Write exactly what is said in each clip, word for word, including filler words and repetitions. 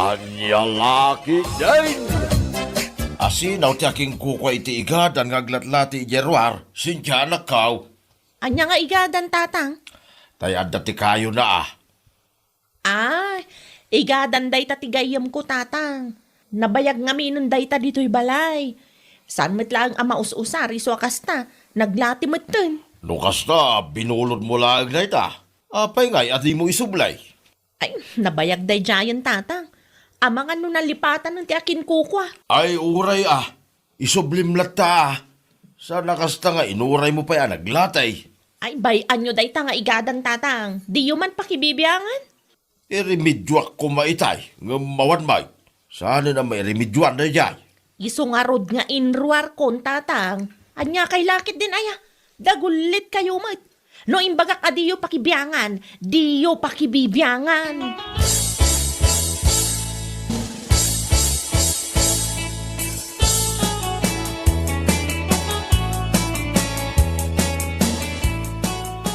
Ania la ketdin? Asino ti akinkukua iti igadan nga aglatlati idiay ruar, Cynthia, anakko? Ania nga igadan, Tatang? Tay adda ti kayona, a. Ah, igadan dayta ti gayyemko, Tatang. Nabayag ngaminen dayta ditoy balay. Saan met laeng a maus-usar isu a kasta, naglati metten. No kasta, binulodmo laeng dayta. Apay ngay a dimo isubli? Ay, nabayag daydiayen, Tatang. Amangan no nalipatanen ti akinkukua. Ay, uray a. Isublim latta a. Saan a kasta nga inuraymo pay a naglati. Ay, bay-anyo dayta nga igadan, Tatang. Diyo man pakibibiangan? Iremedioak koma itay, ngem awan met. Saanen a mairemedioan daydiay? Isu ngarud nga inruarkon, Tatang. Ania kay la ketdin aya? Dagullit kayo met. No imbagak a diyo pakibiangan, diyo pakibibiangan.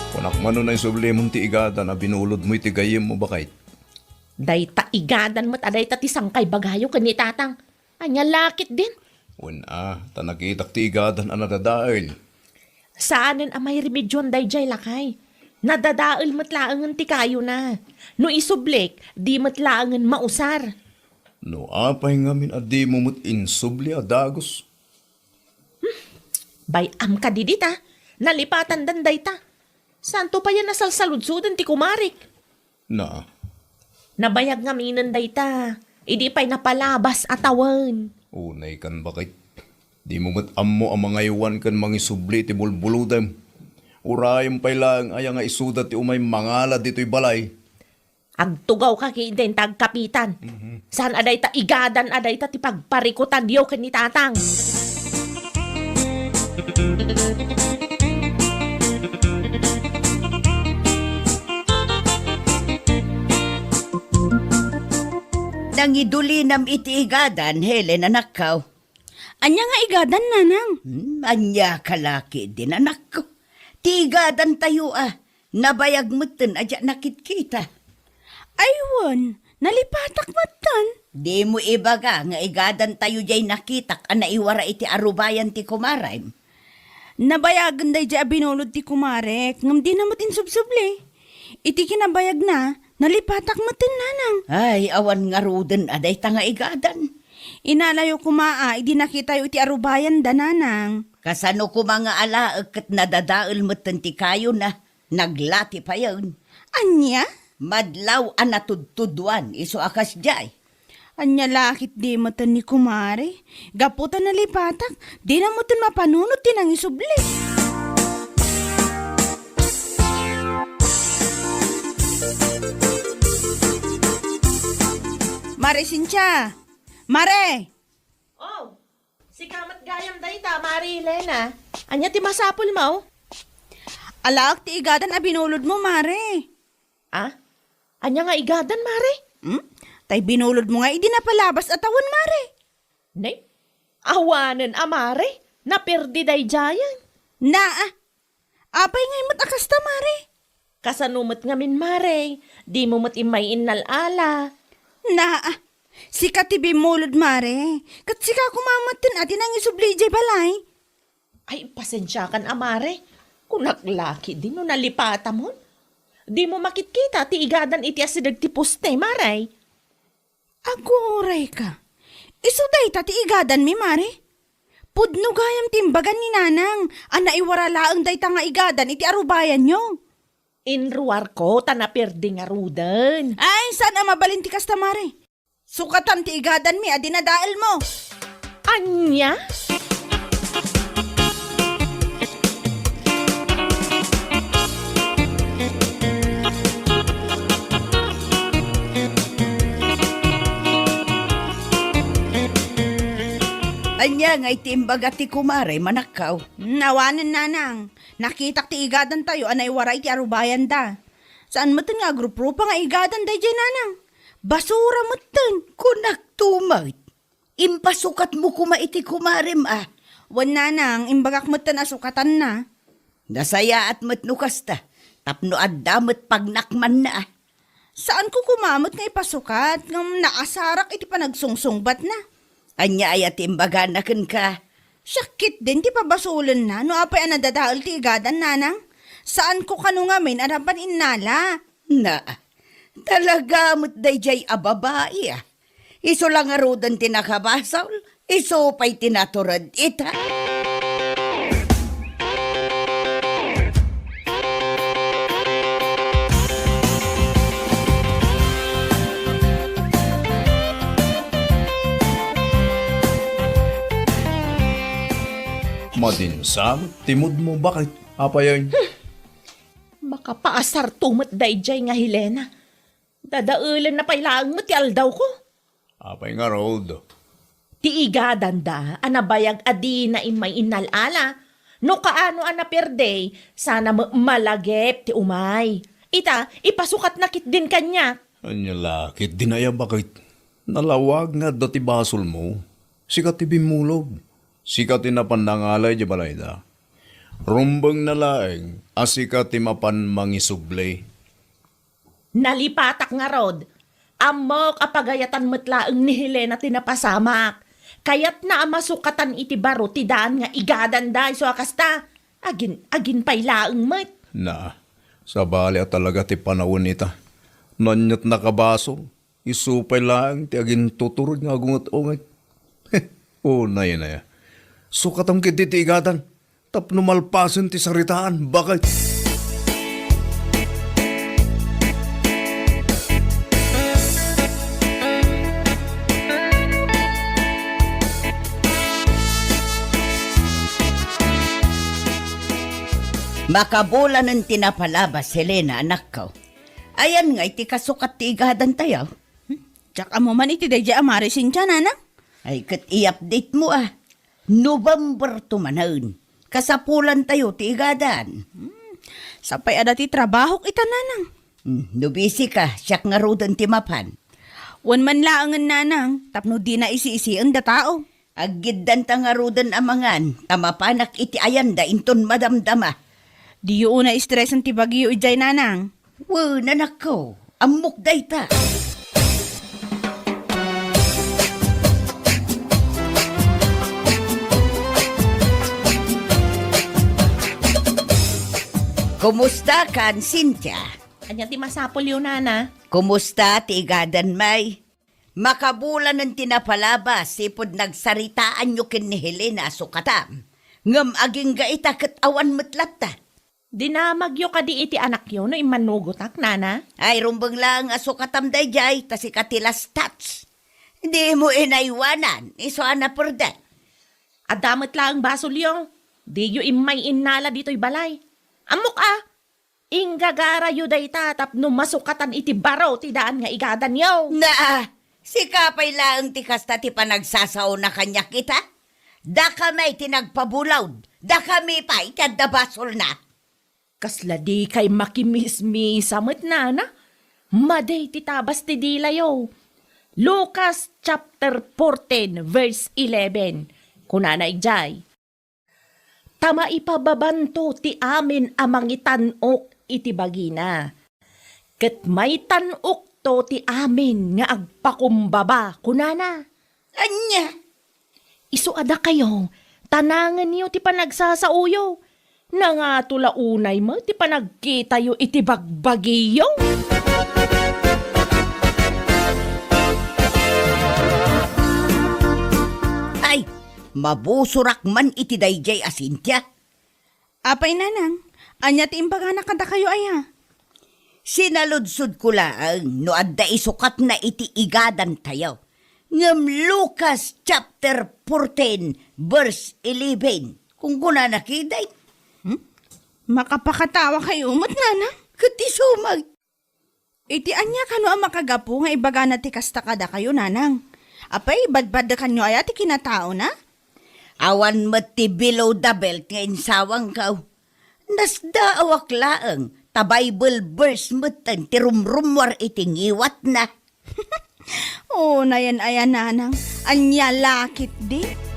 Kunak man no naisublimon ti igadan a binulodmo iti gayyemmo, baket. Dayta igadan met a dayta ti sangkay bagayo ken ni Tatang. Ania la ketdin? Wen a, ta nakitak ti igadan a nadadael. Saanen a mairemedioan daydiay, lakay. Nadadael met laengen ti kayona. No isublik, di met laengen mausar. No apay ngamin a dimo met insubli a dagus? Bay-am kadi dita, nalipatandan dayta. Saanto pay a nasalsaludsoden ti kumarek? Na. Nabayag ngaminen dayta, idi pay napalabas a tawen. Unay kan, baket. Dimo met ammo a mangaywan ken mangisubli iti bulbulodem. Urayem pay laeng aya nga isuda ti umay mangala ditoy balay. Agtugawka ketdin ta agkapitan. Mhm. Saan a dayta igadan a dayta ti pagparikutanyo ken ni Tatang. Nangidulinam iti igadan, Helen, anakko. Ania nga igadan, nanang? Hmm, ania ka la ketdin, anakko? Ti igadantayo a, nabayag metten a diak nakitkita. Ay wen, nalipatak metten. Dimo ibaga nga igadantayo diay nakitak a naiwara iti arubayan ti kumarem? Nabayagen daydiay a binulod ti kumarek, ngem dina met insubsubli. Iti kinabayagna, nalipatak metten, nanang. Ay, awan ngaruden a dayta nga igadan. Inalayo koma a idi nakitayo iti arubayanda, nanang. Kasano koma nga alaek ket nadadael metten ti kayona, naglati payen. Ania? Madlaw a natudtuduan isu a kasdiay. Ania la ketdi metten ni kumare? Gapu ta nalipatak, dina metten mapanunot ti nangisubli. Mare Cynthia! Mare! Oh, sika met gayam dayta, Mare Elena. Ania ti masapulmo? Alaek ti igadan a binulodmo, Mare. Ah? Ania nga igadan, Mare? Hmm? Tay binulodmo nga idi napalabas a tawen, Mare. Nay, awanen a, Mare. Naperdi daydiayen. Naa. Apay ngay met a kasta, Mare? Kasano met ngamin, Mare? Dimo met immay innal-ala. Naa. Sika ti bimmulod, Mare. Ket sika koma metten a ti nangisubli idiay balay. Ay, pasensiakan a, Mare. Kunak la ketdi no nalipatamon. Dimo makitkita ti igadan iti asideg ti poste, Mare. Aguray ka. Isu dayta ti igadanmi, Mare? Pudno gayam ti imbagan ni Nanang a naiwara laeng dayta nga igadan iti arubayanyo. Inruarko ta naperdi ngaruden. Ay, saan a mabalin ti kasta, Mare. Sukatan ti igadanmi a dinadaelmo. Ania? Ania nga iti imbaga ti kumare, manakkaw? Hmm, awanen, Nanang. Nakitak ti igadantayo a naiwara iti arubayanda. Saan metten nga agruprupa nga igadan daydiay, Nanang. Basura metten. Kunak tumet. Impasukatmo koma iti kumarem a. Wen, Nanang, imbagak metten a sukatanna. Nasayaat met no kasta, tapno adda met pagnakmanna a. Saanko koma met nga ipasukat, ngem naasarak iti panagsungsungbatna. Ania aya ti imbagana kenka? Siak ketdin ti pabasolenna no apay a nadadael ti igadan, nanang. Saanko kano ngamin a napan innala. Na, talaga met daydiay a babai, a. Isu la ngaruden ti nakabasol, isu pay ti natured ita. Madinsa met ti moodmo, baket. Apay, ay? Hmm. Makapaasarto met daydiay nga Helena. Dadaelenna pay laeng met ti aldawko. Apay ngarud? Ti igadanda a nabayag a dina immay innal-ala. No kaano a napierde, sana met malagip ti umay. Ita, ipasukatna ketdin kaniak. Ania la ketdin aya, baket? Nalawag nga adda ti basolmo. Sika ti bimmulog. Sika ti napan nangala idiay balayda. Rumbengna laeng a sika ti mapan mangisubli. Nalipatak ngarud. Ammok a pagayatan met laeng ni Helena ti napasamak. Kayatna a masukatan iti baro ti daan nga igadanda isu a kasta. Agin, agin pay laeng met. Na, sabali a talaga ti panawen ita. No aniat nakabasol, isu pay laeng ti agintuturod nga agunget-unget. Unay, unay. Sukatam ketdi ti igadan. Tapno malpasen ti saritaan, baket. Makabulanen ti napalabas, Helena, anakko. Ayan nga iti kasukat ti igadantayo? Hmm? Diak ammo man iti daydiay a Mari Cynthia, nanang. Ay, ket i-update mo, a. November to manen. Kasapulantayo ti igadan. Hmm. Sapay adda ti trabahok ita, nanang. Hmm, no busy ka, siak ngaruden ti mapan. Wen man laengen, nanang, tapno dina isiisien da tao. Aggiddanta ngaruden a mangan, ta mapanak iti ayanda inton madamdama. Diyo unay stresen ti bagyo idiay, nanang. Wen, anakko, ammok dayta. Kumusta kan, Cynthia? Ania ti masapulyo, nana? Kumusta ti igadan, may? Makabulanen ti napalabas ipud nagsaritaanyo ken ni Helena a sukatam. Ngem agingga ita ket awan met latta. Dinamagyo kadi iti anakyo no immanugotak, nana? Ay, rumbeng laeng a sukatam daydiay, ta sika ti last touch. Dimo inaywanan, isu a naperde. Adda met laeng basolyo. Diyo immay innala ditoy balay. Ammok a, inggagarayo dayta tapno masukatan iti baro ti daan nga igadanyo. Naa, sika pay laeng ti kasta ti panagsasaona kaniak ita? Dakami ti nagpabulaw, dakami pay ti adda basolna. Kasla dikay makimismisa met, nana? Madi ti tabas ti dilayo. Lucas chapter fourteen, verse eleven. Kunana idiay, "Ta maipababanto ti amin a mangitan-ok iti bagina, ket maitan-okto ti amin nga agpakumbaba," kunana. Ania? Isu a dakayo, tanangenyo ti panagsasaoyo. Nangato la unay met ti panagkitayo iti bagbagiyo. Ay, mabusorak man iti daydiay a Cynthia. Apay, nanang, ania ti imbagana kadakayo aya? Sinaludsodko laeng no adda isukatna iti igadantayo. Ngem Lucas chapter fourteen, verse eleven, kunkunana ketdi. Hmm? Makapakatawa kayo met, nanang? Ket isu met. Iti ania kano a makagapu nga ibagana ti kasta kadakayo, nanang? Apay, badbadekanyo aya ti kinataona? Awan met ti below the belt nga insawangko. Nasdaawak laeng, ta Bible verse metten ti rumrummuar iti ngiwatna. O, nayan aya, nanang, ania la ketdi?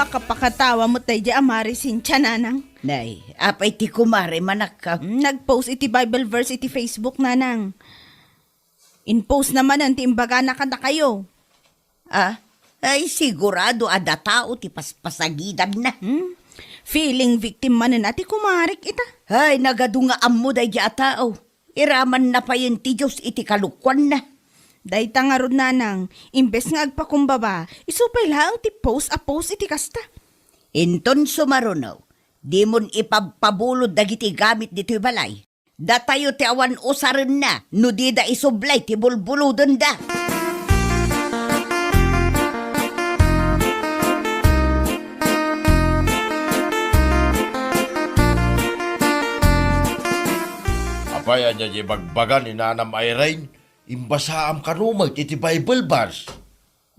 Pakapakatawa met daydiay a Mari Cynthia, nanang. Nay, apay ti kumare, manakkaw? Mm, nag-post iti Bible verse iti Facebook, nanang. In-post na manen ti imbagana kadakayo. Ah, ay, sigurado a datao ti paspasagidanna. Hmm? Feeling victim manen a ti kumarek ita. Ay, nagadu nga ammo daydiay a tao. Iramanna payen ti Dios iti kalokuanna. Dayta ngarud, nanang, imbes nga agpakumbaba, isu pay laeng ti post a post iti kasta. Inton sumaruno, dimon ipabpabulod dagiti gamit ditoy balay. Datayo ti awan usarenna no dida isublay ti bulbulodenda. Apay, ania ti ibagbaga ni Nanam Irene? Imbasaam kano met iti Bible verse?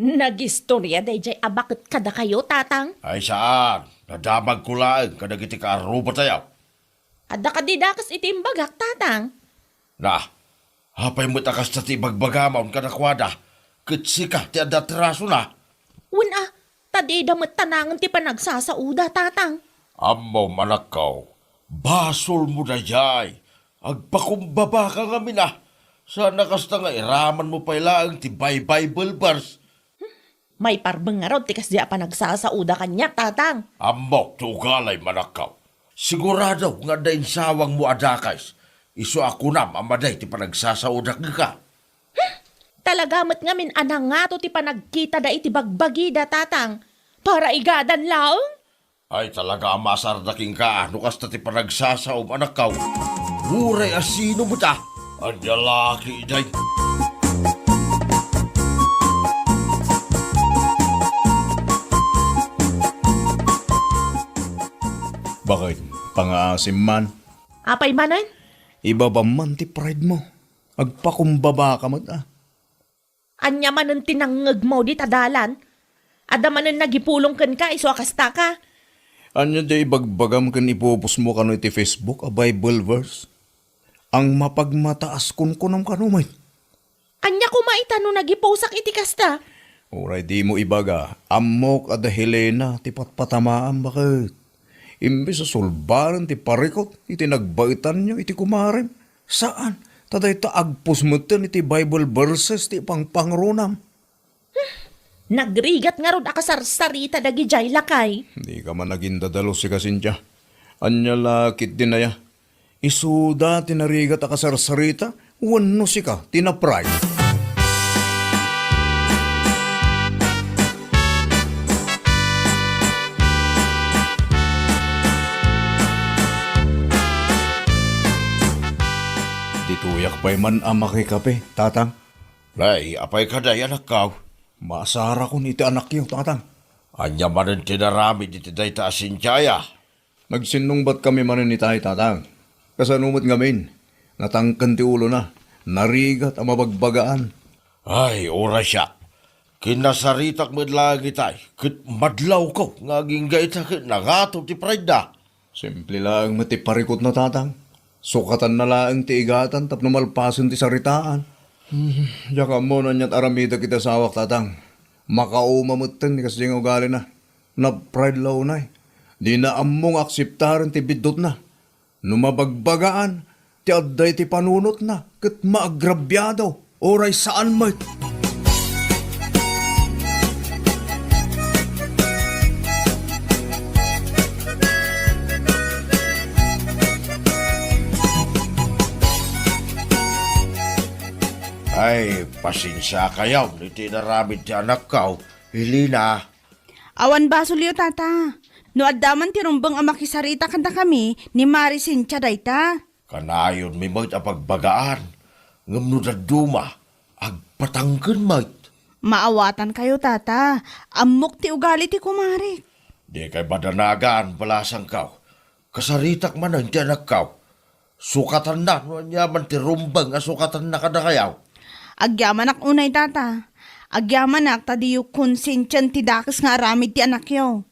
Nagistoria daydiay a baket kadakayo, Tatang? Ay, saan. Nadamagko laeng kadagiti kaarrubatayo. Adda kadi dakes iti imbagak, Tatang? Na, apay met a kasta ti ibagbagam a kadakuada, ket sika ti adda atrasona? Wen a, ta dida met tanangen ti panagsasaoda, Tatang. Ammom, anakko, basolmo daydiay. Agpakumbabaka ngamin a. Saan a kasta nga iramanmo pay laeng ti Bi-, Bible verse. Maiparbeng ngarud ti kasdi a panagsasaoda kaniak, Tatang. Ammok ti ugalim, anakko. Sigurado nga adda insawangmo a dakes. Isu a kunam a madi ti panagsasaodak kenka. Talaga met ngamin a nangato ti panagkitada iti bagbagida, Tatang. Para igadan laeng? Ay, talaga a maasarda kenka no kasta ti panagsasaom, anakko. Uray a sino met a, ania la ketdi? Baket, pangaasim man. Apay manen? Ibabam man ti pride mo. Agpakumbabaka met a. Ania manen ti nangngegmo dita dalan? Adda manen nagipulong kenka isu a kastaka? Ania ti ibagbagam ken ipupusmo kano iti Facebook a Bible verse? Ang mapagmataas kunkunam kano met. Ania koma ita no nagiposak iti kasta? Uray dimo ibaga, ammok a da Helena ti patpatamaam, baket. Imbes a sulbaren ti parikut iti nagbaetanyo iti kumarem, saan, ta dayta agpus metten iti Bible verses ti ipangpangronam. Nagrigat ngarud a kasarsarita dagidiay, lakay. Dika man agindadalus, sika, Cynthia. Ania la ketdin aya? Isuda ti narigat a kasarsarita wenno sika ti na-pride? Ditoyak pay man a makikape, Tatang. Nay, apay kadi, anakko? Maasarakon iti anakyo, Tatang. Ania manen ti naramid iti dayta a Cynthia aya? Nagsinnungbatkami manen itay, Tatang. Kasano met ngamin, natangken ti ulona, narigat a mabagbagaan. Ay, uray siak. Kinasaritak met laeng itay, ket madlawko nga agingga ita ket nangato ti pridena. Simple laeng met ti parikutna, Tatang. Sukatanna laeng ti igatan tapno malpasen ti saritaan. Hmm, diak ammo no aniat aramidek iti asawak, Tatang. Makauma metten ti kasdiay nga ugalina. Na-pride la unay. Dina ammo nga akseptaren ti biddutna. No mabagbagaan ti adda iti panunotna ket maagrabiado, uray saan met. Ay, pasensiakayo iti inaramid ti anakko, Helena. Awan basolyo, Tata. No adda man ti rumbeng a makisarita kadakami, ni Mari Cynthia dayta. Kanayonmi met a pagbagaan, ngem no dadduma, agpatangken met. Maawatankayo, Tata. Ammok ti ugali ti kumarek. Dikay madanagan, balasangko. Kasaritak manen ti anakko. Sukatanna no aniaman ti rumbeng a sukatanna kadakayo. Agyamanak unay, Tata. Agyamanak ta diyo konsensian ti dakes nga aramid ti anakyo.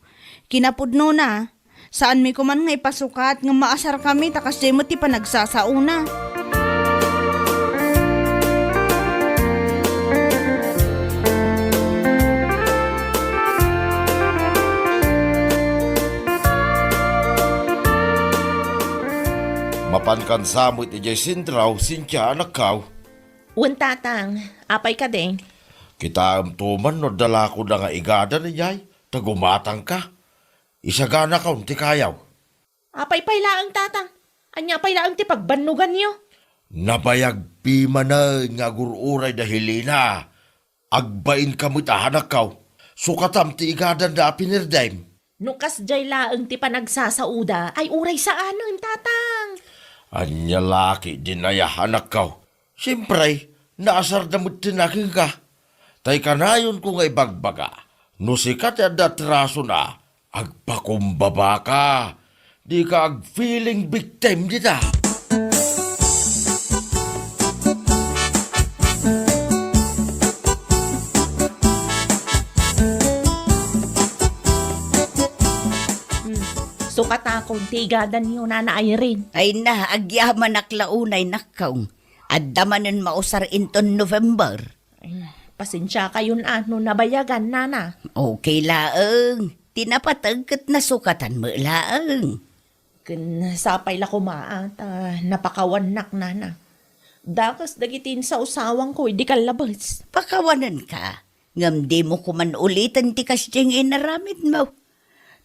Kinapudnona, saanmi koman nga ipasukat nga maasarkami ta kasdiay met ti panagsasaona. Saan kansa met idiay sentraw, Cynthia, anakkaw? Wen, Tatang. Apay kadi? Kitaem to man no adda lakoda nga igadan idiay, ta gumatangka. Isaganakon ti kayaw. Apay pay laeng, Tatang? Ania pay laeng ti pagbannoganyo? Nabayag pimanen nga agur-uray da Helena. Agbainka met a, anakkaw. Sukatam ti igadanda a pinirdem. No kasdiay laeng ti panagsasaoda, ay uray saanen, Tatang. Ania la ketdin aya, anakkaw? Siempre, naasarda met ti nakenka. Tay kanayonko nga ibagbaga, no sika ti adda atrason a, agpakumbabaka. Dika ag-feeling victim dita. Hmm. Sukatakon ti igadanyo, Nana Irene. Ay na, agyamanak la unay, nakkaw. Adda manen mausar inton November. Ay, pasensiakayon a no nabayagan, Nana. Okay laeng. Ti napateg ket nasukatan met laeng. Ken sapay la koma a ta napakawannak, Nana. Dakes dagiti insawsawangko idi kallabes. Pakawanenka, ngem dimo koman uliten ti kasdiay nga inaramidmo.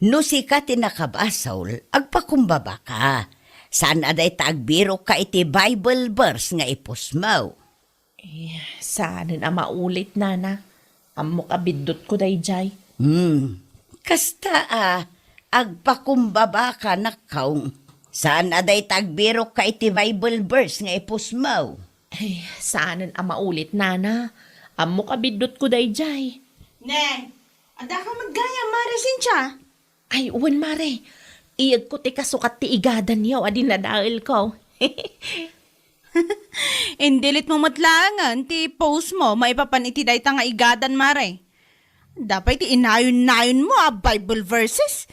No sika ti nakabasol, agpakumbabaka. Saan a dayta agbirokka iti Bible verse nga ipusmo. Eh, saanen a maulit, Nana. Ammok a biddutko daydiay. Hmm. Kasta a, agpakumbabaka, nakkaw. Saan a dayta agbirokka iti Bible verse nga ipusmo. Ay, saanen a maulit, Nana. Ammok a biddutko daydiay. Neng, addaka met gayam, Mare Cynthia? Ay, wen, Mare. Iyegko ti kasukat ti igadanyo a dinadaelko. Indelete mo met laengen ti post mo maipapan iti dayta nga igadan, Mare. Adda pay ti inayon-nayonmo a Bible verses.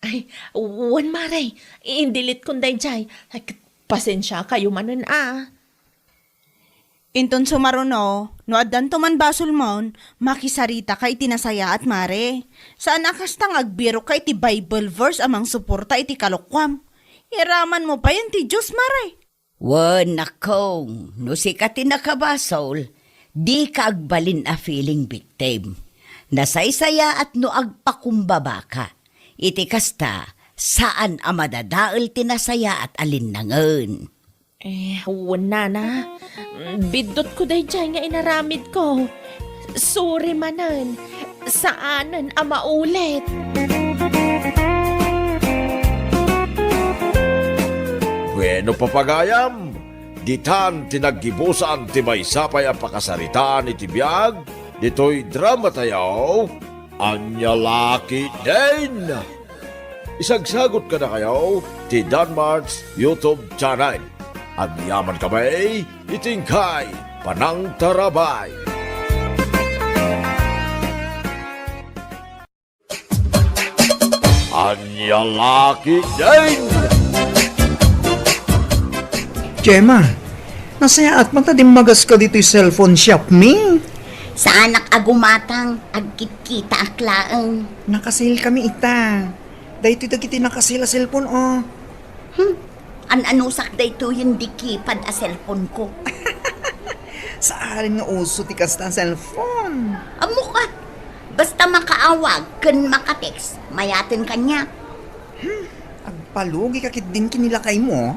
Ay, wen, Mare. Indeletekon daydiay. Ay, ket pasensiakayo manen a. Inton sumaruno, no addanto man basolmon, makisaritaka iti nasayaat, Mare. Saan a kasta nga agbirokka iti Bible verse a mangsuporta iti kalokuam. Iramanmo payen ti Dios, Mare. Wen, nakkaw, no sika ti nakabasol, dika agbalin a feeling victim. Nasaysayaat no agpakumbabaka. Iti kasta, saan a madadael ti nasayaat a linnangen. Eh, wen, Nana. Biddutko daydiay nga inaramidko. Sorry manen. Saanen a maulit. Bueno, papagayam, ditan ti naggibusan ti maysa pay a pakasaritaan iti biag ditoy drama tayo, Ania La Ketdin. Isagsagot kadakayo ti Danmart's YouTube channel. Agyamankami iti inkay panangtarabay. Ania La Ketdin. Gemma, nasayaat man ta dimmagaska ditoy cellphone shop mi. Saanak a gumatang, agkitkitaak laeng. Naka-sale kami ita. Daytoy dagiti naka-sale a cellphone, oh. Hmm. An-anusak daytoyen di keypad a cellphone ko. Saan nga uso ti kasta a cellphone? Ammoka. Basta makaawag ken makatext, mayaten kaniak. Hmm. Agpalugika ketdin ken ni lakaymo.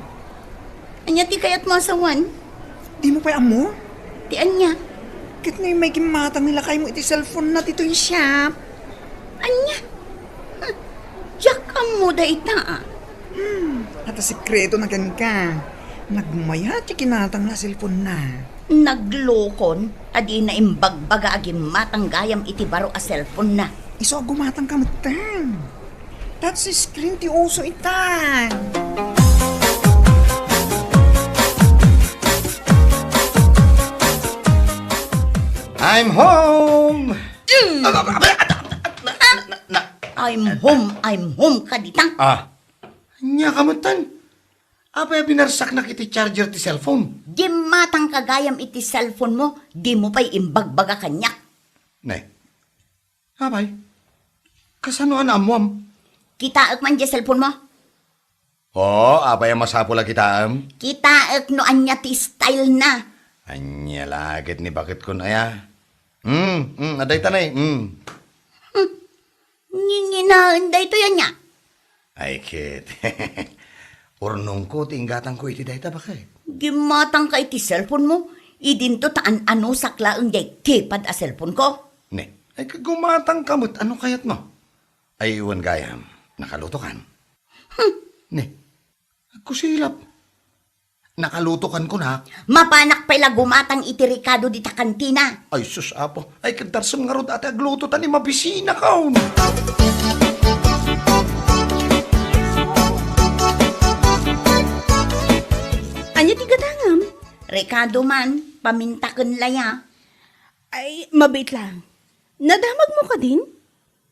Ania ti kayatmo a sawen? Dimo pay ammo? Ti ania? Ket no immay gimmatang ni lakaymo iti cellphone na ditoy shop. Ania? Hm, diak ammo dayta, a. Hmm, ata sekreto na kenka. Nagmayat ti kinatang na cellphone na. Naglokon a dina imbagbaga a gimmatang gayam iti baro a cellphone na. Isu a gumatang ka metten. Touch screen ti uso ita. I'm home! Mm. Aba, aba, aba, aba, na, na, na, na. I'm home, I'm home ka dita. Ah, ania ka metten? Apay a binarsaknak iti charger ti cellphone? Gimmatang ka gayam iti cellphone mo, dimo pay imbagbaga kaniak. Ne, apay, kasano a naammuam? Kitaek man diay cellphone mo. O, apay a masapul a kitaem? Kitaek no ania ti style na. Ania la ket ni baket kon aya? Hmm, hmm, adda ita ne, hmm. Hmm. Nginginaen daytoy ania? Ay, ket. Urnongko ti inggatangko iti dayta, baket. Gimmatangka iti cellphone mo, idinto ta an-anusak laeng jay keypad a cellphone ko. Ne, ay, ket gumatangka met, ano kayatmo? Ay, wen gayam, nakalutokan? Hmm. Ne, agkusilap. Nakalutokan kunak. Mapanak pay la gumatang iti rekado dita kantina. Ay, sus, Apo. Ay, kadarsem ngarud a ti agluto ta ni mabisina kaon. Ania ti gatangem? Rekado man, pamintaken la ya. Ay, mabiit lang. Nadamagmo kadin?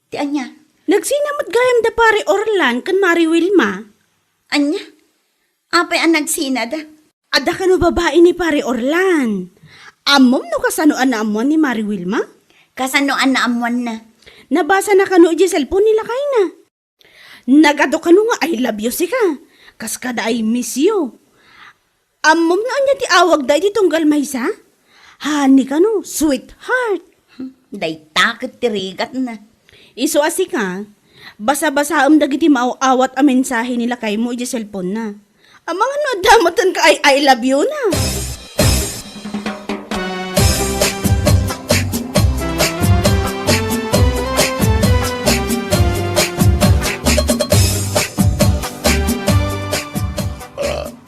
Ti ania? Nagsina met gayam da Pare Orlan ken Mari Wilma. Ania? Apay a nagsinada? Adda kano babai ni Pare Orlan. Ammom no kasano a naammoan ni Mari Wilma? Kasano a naammoanna? Nabasana kano idiay cellphone ni lakayna. Nagadu kano nga "I love you" sika. Kas kada "I miss you." Ammom no ania ti awagda iti tunggal maysa? Honey kano, sweetheart. Dayta ket ti rigatna. Isu a sika, basa-basaem dagiti maaw-awat a mensahe ni lakaymo idiay cellphone-na. Amangan no adda met ken ka "I, I love you" na.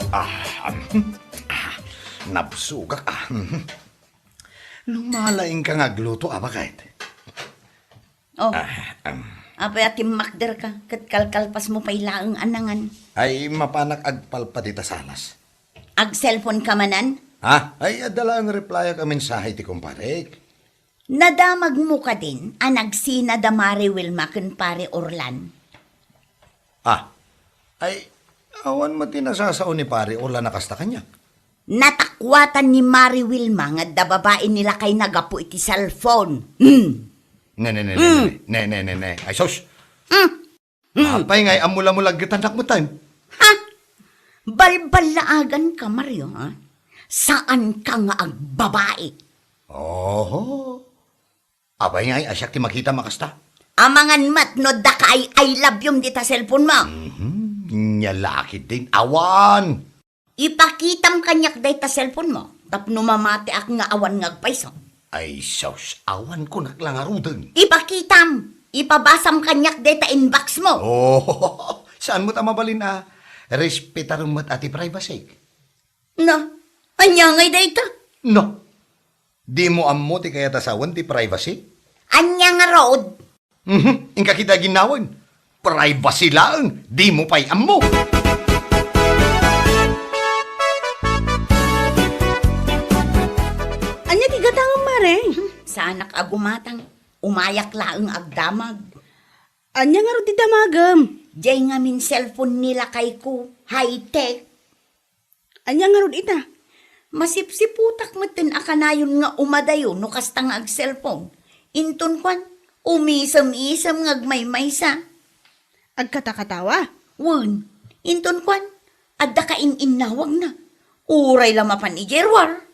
Ah, ah, ah, nabsogak, ah. Lumalaingka nga agluto, a, baket? Oh. Ah, um. Apay a timmakderka, ket kalkalpasmo pay laeng a nangan? Ay, mapanak agpalpadi ta salas. Ag-cellphone ka manen? Ha? Ay, adda laeng replyak a mensahe ti kumparek. Nadamagmo kadin a nagsina da Mari Wilma ken Pare Orlan? Ah, ay, awan met ti nasasao ni Pare Orlan a kasta kaniak. Natakuatan ni Mari Wilma nga adda babai ni lakayna gapu iti cellphone. Hmm. Ne, ne, ne, ne, Hmm. ne, ne, ne, ne, ne. Ay, sus! Hmm. Hmm. Apay nga ay ammulamulag ket anak mo time? Ha? Balballaagan ka, Mario, ha? Saan ka nga agbabai? Oho. Apay nga ay, a siak ti makita a kasta? Amangan met no adda ka ay "I love you" dita cellphone mo. Mhm. Nia la ketdin, awan. Ipakitam kaniak dayta cellphone mo, tapno mamatiak nga awan nga agpayso. Ay, sus, awan kunak la ngaruden. Ipakitam, ipabasam kaniak dayta inbox mo. Oh, saan mo ta mabalin a? Respetarem met a ti privacy. No, ania ngay dayta? No. Dimo ammo ti kayat a sawen ti privacy? Ania ngarud? Mhm, inka kita ginnawen. Privacy laeng, dimo pay ammo. Ania ti gatangem, Mare? Hmm, saanak a gumatang. Umayak laeng agdamag. Ania ngarud ti damagem? Diay ngamin cellphone ni lakayko. High-tech. Ania ngarud ita? Masipsiputak metten a kanayon nga umadayo no kasta nga ag-cellphone. Inton kuan, umisem-isem nga agmaymaysa. Agkatakatawa? Wen, inton kuan, adda kain-innawagna. Uray la mapan idiay ruar.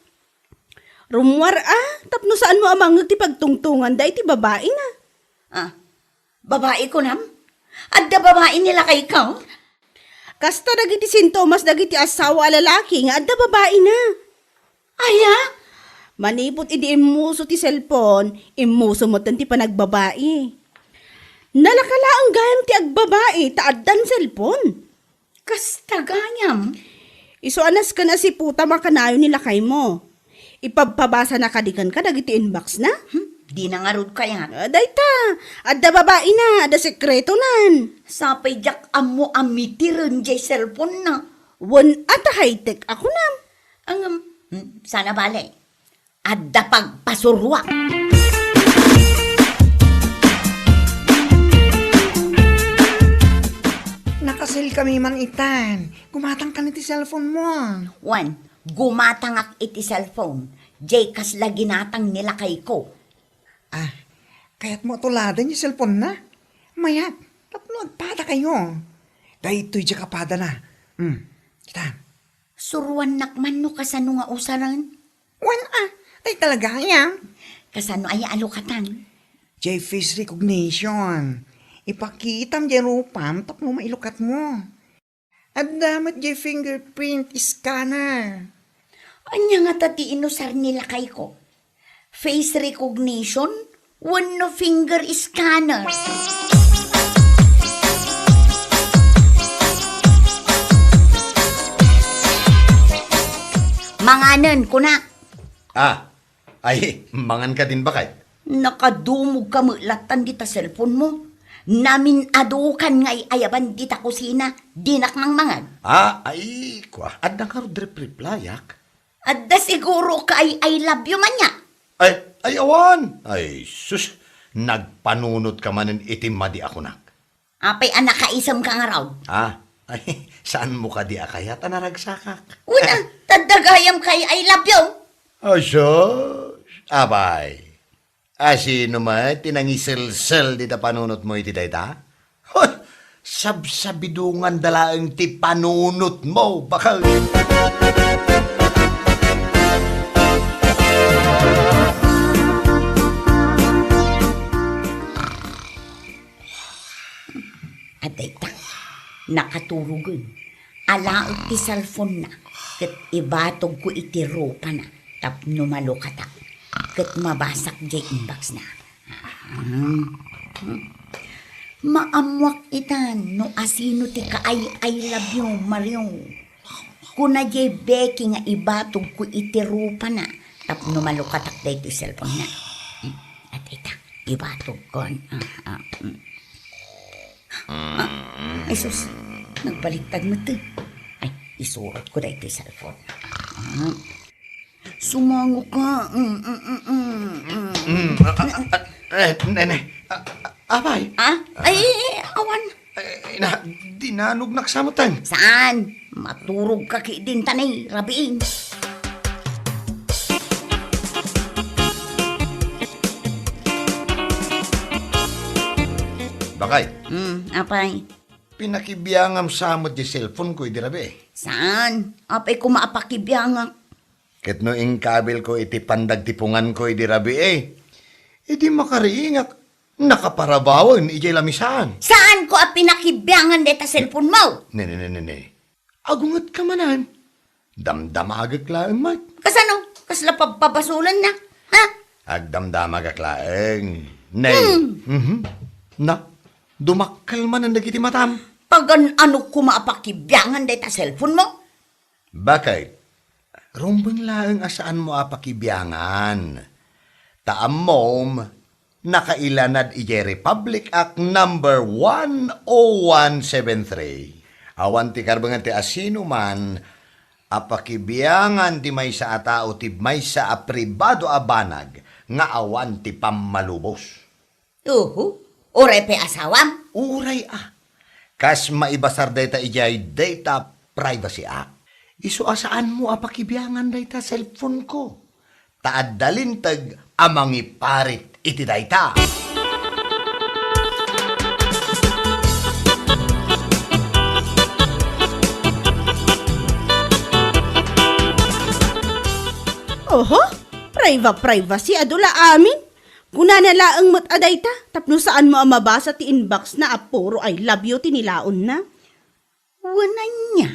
Rummuar a, tapno saanmo a mangngeg ti pagtungtonganda iti babaina. Ah, babai kunam? Adda babai ni lakayko? Kasta dagiti sintomas dagiti asawa a lalaki nga adda babaina. Aya? Manipud idi immuso ti cellphone, immuso metten ti panagbabai. Nalaka laeng gayam ti agbabai ta addan cellphone. Kasta gayam? Isu a nasken a siputam a kanayon ni lakaymo. Ipabpabasana kadi kenka dagiti inbox na? Hmm, dina ngarud kayat. Ah, dayta, adda babaina, adda sekretonan. Sapay diak ammo a mitiren diay cellphone na. Wen a ta high-tech a kunam. Ngem, hmm, saan a bale. Adda pagpasuroak. Nakaselkami man itan. Gumatangkan iti cellphone mo. Wen, gumatangak iti cellphone. Diay kasla ginatang ni lakayko. Ah, kayatmo a tuladen diay cellphone na? Mayat, tapno agpadakayo. Daytoy diay a padana. Hmm, kita. Suruannak man no kasano nga usaren? Wen a, ay talaga aya. Kasano aya a lukatan? Jay face recognition. Ipakitam jay rupam tapno mailukatmo. Adda met jay fingerprint scanner. Ania ngata ti inusar ni lakayko? Face recognition wenno finger scanner? Manganen, kunak. Ah, ay, mangan ka din, bakay? Nakadumog ka met lattan dita cellphone mo. Namin-adukan nga ay-ayaban dita kusina, dinak mangmangan. Ah, ay, kua, adda ngarud rep-replyak? Adda siguro ka ay I love you man nia. Ay, ay, awan. Ay, sus, nagpanunot ka manen iti madi a kunak. Apay a nakaisem ka ngarud? Ah, ay, saan mo kadi a kayat a naragsakak? Wen a, tadda gayam kay I love you. Ay, sus, apay. A, sino met ti nangiselsel dita panunotmo iti dayta? Hoy! Sabsabidonganda laeng ti panunotmo, bakay! Adda ita, nakaturogen. Alaek ti cellphone-na, ket ibatogko iti rupana tapno malukatak, ket mabasak jay inbox-na. Ah, hmm. Maammoak itan no asino ti ka-I, I love you, Mario. Kuna jay Becky nga ibatogko iti rupana tapno malukatak daytoy cellphone-na. Hmm. Adda ita, ibatogkon. Ah, ah, hmm. Ah, ay sus, nagbaliktad met. Ay, isurotko daytoy cellphone. Ah. Sumango ka. Mm, mm, mm, mm, mm. Mm, ah, ah, ah, eh, nene, ah, ah, apay? Ah? Ay, awan. Eh, na, dinanognak sa met. Saan? Maturog ka ki din tanay, rabiin. Bakay? Hmm, apay? Pinakibiangam sa met di cellphone ko idi rabii. Saan? Apay koma a pakibiangak? Ket no inkabilko iti pandagtipunganko idi rabii, idi makariingak, nakaparabawen idiay lamisaan. Saanko a pinakibiangan dayta cellphone mo? Ne, ne, ne, ne, ne. Agungetka manen. Damdamagek laeng met. Kasano? Kasla pabpabasolenna? Ha? Agdamdamagak laeng. Nay. Hmm. Mhm. Na, dumakkel manen dagiti matam. Pagan-ano koma a pakibiangan dayta cellphone mo? Bakit? Rumbeng laeng a saanmo a pakibiangan. Ta ammom, nakailanad idiay Republic Act number one oh one seven three. Awan ti karbengan ti asinoman a pakibiangan ti maysa a tao ti maysa a pribado a banag nga awan ti pammalubos. Uhu, uray pay asawam? Uray a. Kas maibasar dayta idiay Data Privacy Act. Isu a saanmo a pakibiangan dayta cellphone ko. Ta adda linteg a mangiparit iti dayta. Oho, priva-, privacy adu la amin. Kunana laeng met a dayta, tapno saanmo a mabasa ti inbox-na a puro "I love you" ti nilaonna. Wen ania?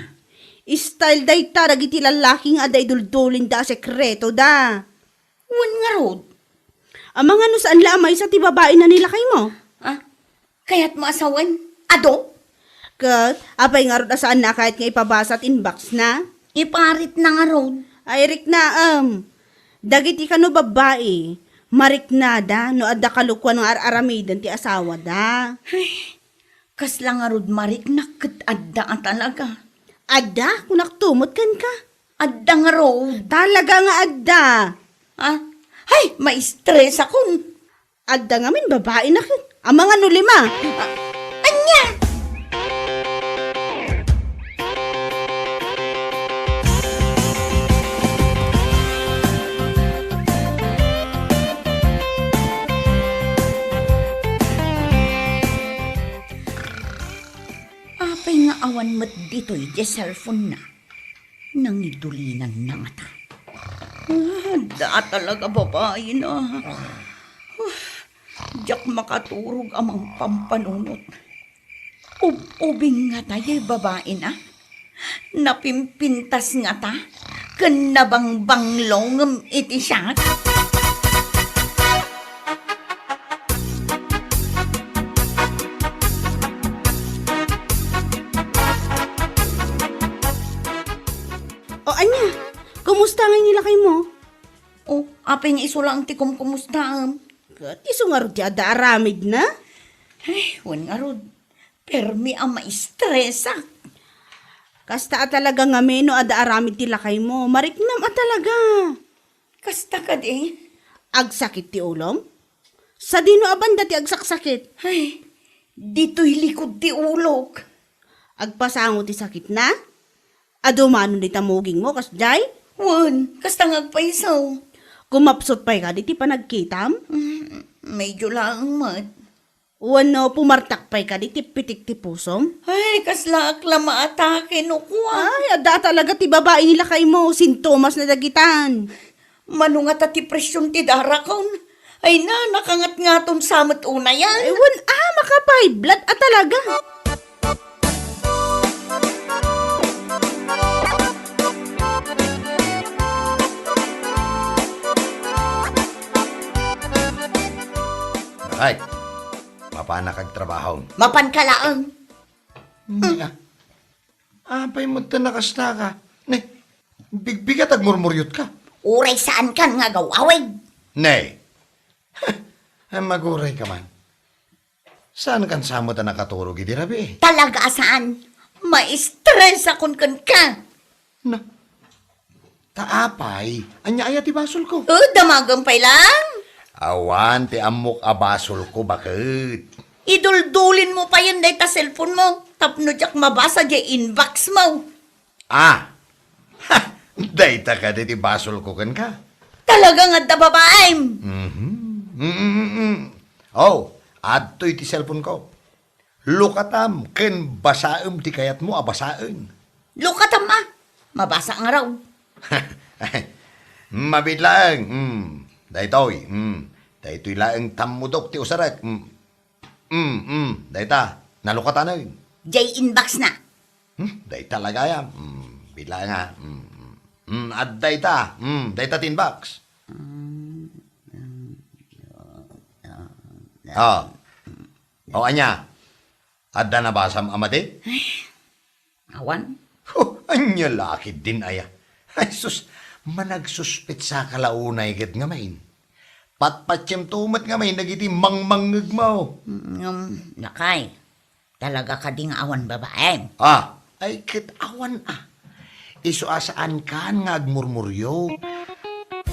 Style dayta dagiti lallaki nga adda iduldulinda a sekretoda. Wen ngarud? Amangan no saan la a maysa ti babaina ni lakaymo? Ah, kayatmo a sawen? Adu? Ket, apay ngarud a saanna a kayat nga ipabasa ti inbox-na? Iparitna ngarud. Ay, riknaem. Dagiti kano babbai, mariknada no adda kalukuan nga ar-aramiden ti asawada. Ay, kasla ngarud mariknak ket adda a talaga. Adda, kunakto met kenka. Adda ngarud. Talaga nga adda. Ah? Ay, maistresakon. Adda ngamin babaina ket. Amangan no lima. Ah, ania? Apay nga Awan met ditoy diay cellphone-na. Nangidulinanna ngata. Ah, da talaga babaina. Uf, diak makaturog a mangpampanunot. Ub-ubing ngata diay babaina. Napimpintas ngata ken nabangbanglo ngem iti siak. O ania, kumusta ngay ni lakaymo? O, apay nga isu laeng ti kumkumustaem? Ket isu ngarud ti adda aramidna? Ay, wen ngarud. Permi a maistresak. Kasta a talaga ngamin no adda aramid ti lakaymo. Mariknam a talaga. Kasta kadi? Agsakit ti ulom? Sadino a banda ti agsaksakit? Ay, ditoy likod ti ulok. Agpasango ti sakitna? Adu manen dita mugingmo, kasdiay? Wen, kasta nga agpayso. Kumapsut pay kadi ti panagkitam? Mm, medyo laeng met. Wenno pumartak pay kadi ti pitik ti pusom? Ay, kaslaak la maatake no kua. Ay, adda talaga ti babai ni lakaymo, sintomasna dagitan. Mano ngata ti presion ti darakon? Ay na, nakangatngaton sa met unay, a. Ay, wen, a, maka-five blood a talaga. Ay, mapanak agtrabaho. Mapanka laeng. Nia. Apay met ta nakastaka? Ne, bigbigat agmurmuriotka. Uray saankan nga agaw-awid. Ne. Ay, magurayka man. Saankan sa met a nakaturog idi rabii? Talaga a saan. Maistresakon kenka. Na, ta apay? Ania aya ti basolko? O, damagem pay laeng. Awan ti ammok a basolko, baket. Iduldulinmo payen dayta cellphonemo tapno diak mabasa diay inboxmo. A. Ha! Dayta kadi ti basolko kenka? Talaga nga adda babaim. Mhm. Mm, mm, mm. O, adtoy ti cellphoneko. Lukatam ken basaem ti kayatmo a basaen. Lukatam a. Mabasa ngarud. Mabiit laeng. Mm. Daytoy. Mm. Daytoy laeng tammudok ti usarek. Mm. Mm, mm, dayta, nalukatanen. Diay inboxna. Hmm, dayta la gayam. Mm, biit laeng a. Mm, mm. Mm, adda ita. Mm, dayta ti inbox. Mm, mm, mm, mm. O. O, ania? Adda nabasam a madi? Awan. Huh, ania la ketdin aya? Ay sus, managsuspetsaka la unay ket ngamin. Patpatiemto met ngamin dagiti mangmangngegmo. Ngem, lakay, talaga kadi nga awan babaim? A, ay ket awan a. Isu a saankan nga agmurmuriok.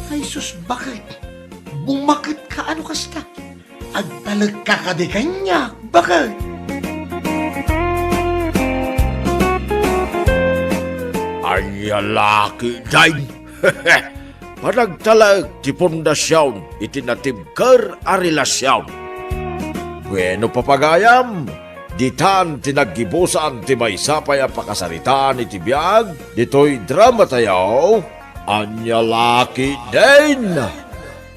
Ay sus, baket? Bumaketka a no kasta? Agtalekka kadi kaniak, baket? Ania la ketdin? Panagtalek ti pundasion iti natibker a relasion. Wenno, papagayam, ditan ti naggibusan ti maysa pay a pakasaritaan iti biag ditoy dramatayo. Ania la ketdin?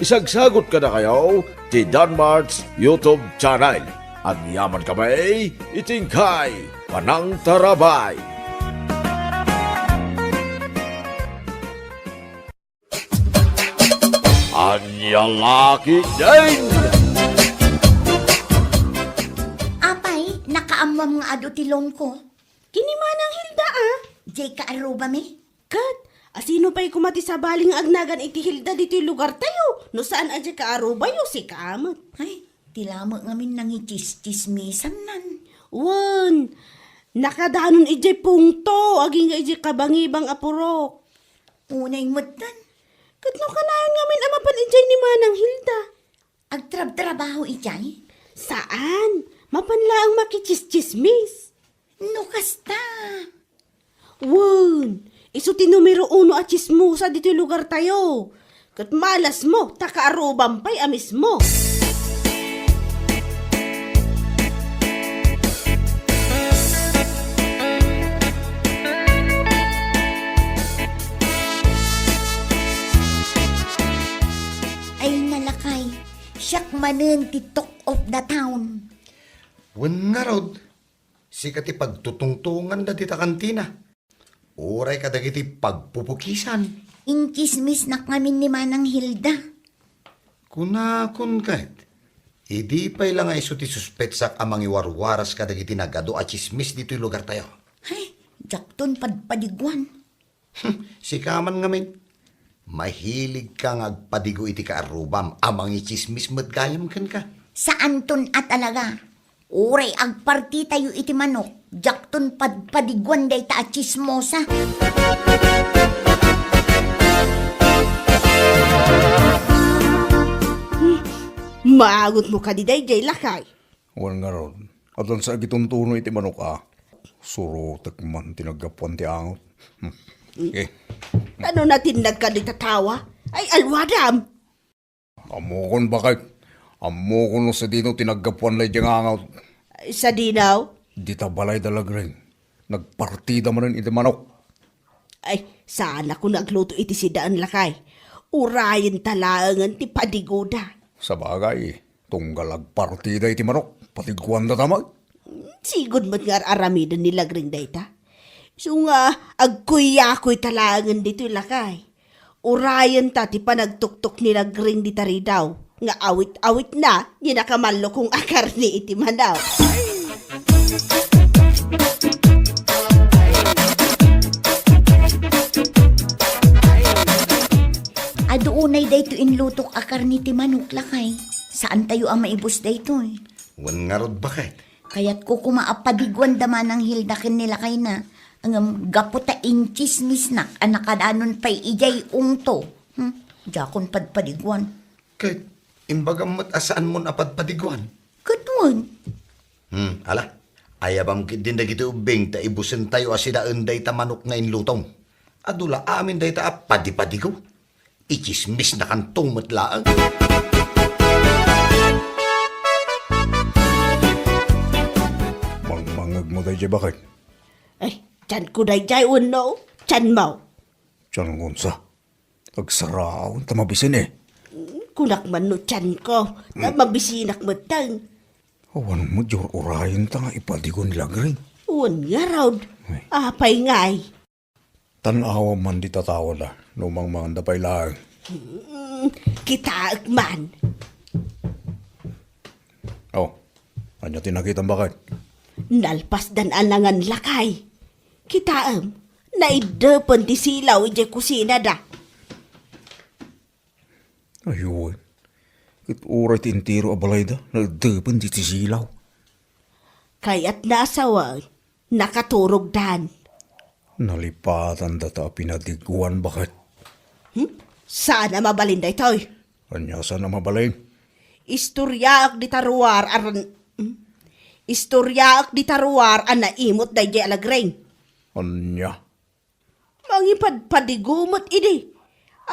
Isagsagot kadakayo ti Danmart's YouTube channel. Agyamankami iti inkay panangtarabay. Ania la ketdin? Apay, nakaammoam nga adu ti loan-ko? Ken ni Manang Hilda a. Diay kaarrubami? Ket, asino pay koma ti sabali nga agnagan iti Hilda ditoy lugartayo? No saan a diay kaarubayo, sika met. Ay, ti laeng ngamin nangitsistsismisannan. Wen, nakadanon idiay pungto, agingga idiay kabangibang a purok. Unay metten. Ket no kanayon ngamin a mapan idiay ni Manang Hilda? Agtrabtrabaho idiay? Saan. Mapan laeng makitsistsismis. No kasta. Wen, isu ti numero uno a tsismosa ditoy lugartayo. Ket malasmo, ta kaarrubam pay a mismo. Manen ti talk of the town. Wen ngarud, sika ti pagtutungtonganda dita kantina. Uray kadagiti pagpupukisan. Intsismisnak ngamin ni Manang Hilda. Kunakon ket, idi pay la nga isu ti suspetsak a mangiwarwaras kadagiti nagadu a tsismis ditoy lugartayo. Ay, diakton padpadiguan. Sika man ngamin, mahiligka nga agpadigo iti kaarrubam a mangitsismis met gayam kenka. Saanton a talaga. Uray agpartitayo iti manok, diakton padpadiguan dayta a tsismosa. Hmm, maangotmo kadi daydiay, lakay? Wen ngarud, addan sa agituntuno iti manok a. Surotek man ti naggapuan ti angot. Hmm. Eh. Ano natinnag ka dita tawa? Ay, alwadam! Ammokon, baket. Ammokon no sadino ti naggapuan daydiay nga angot. Ay, sadino? Dita balay da Lagring. Nagpartida manen iti manok. Ay, saan a kano agluto iti sidaen, lakay. Urayenta laengen ti padigoda. Sabagay, tunggal agpartida iti manok, padiguanda ta met. Sigud met nga ar-aramiden ni Lagring dayta. Isu nga agkuyakuy ta laengen ditoy, lakay. Urayenta ti panagtuktok ni Lagring dita ridaw nga awit-awitna ni nakamallukong a karne iti manok. Adu unay daytoy inlutok a karne ti manok, lakay. Saantayo a maibus daytoy. Wen ngarud, baket. Kayatko koma a padiguan da Manang Hilda ken ni lakayna, ngem gapu ta intsismisnak a nakadanon pay idiay ungto. Hmm, diakon padpadiguan. Ket imbagam met a saanmon a padpadiguan? Ket wen. Hmm, ala. Ayabam ketdin dagiti ubbing ta ibusentayo a sidaen dayta manok nga inlutom. Adu la amin dayta a padipadigo. Itsismisnakanto met laeng. Mangmangngegmo daydiay, baket? Ay, tianko daydiay wenno tianmo? Tianko unsa? Agsaraaw ta mabisin, eh. Kunak man no tianko, ta mabisinak metten. Awan met diay ur-urayenta nga ipadigo ni Lagring. Wen ngarud. Ay. Apay ngay? Tan-awam man dita tawada, no mangmanganda pay laeng. Hmm, kitaek man. Oh, ania ti nakitam, baket? Nalpasdan a nangan, lakay. Kitaem, naiddepen ti silaw idiay kusinada. Ay wen, ket uray ti entero a balayda, naiddepen ti silaw. Kayatna a sawen, nakaturogdan. Nalipatandata a pinadiguan, baket. Hmm? Saan a mabalin daytoy? Ania saan a mabalin? Istoriaek dita ruar a ran-, hmm? Istoriaek dita ruar a naimot daydiay a Lagring. Ania? Mangipadpadigo met idi.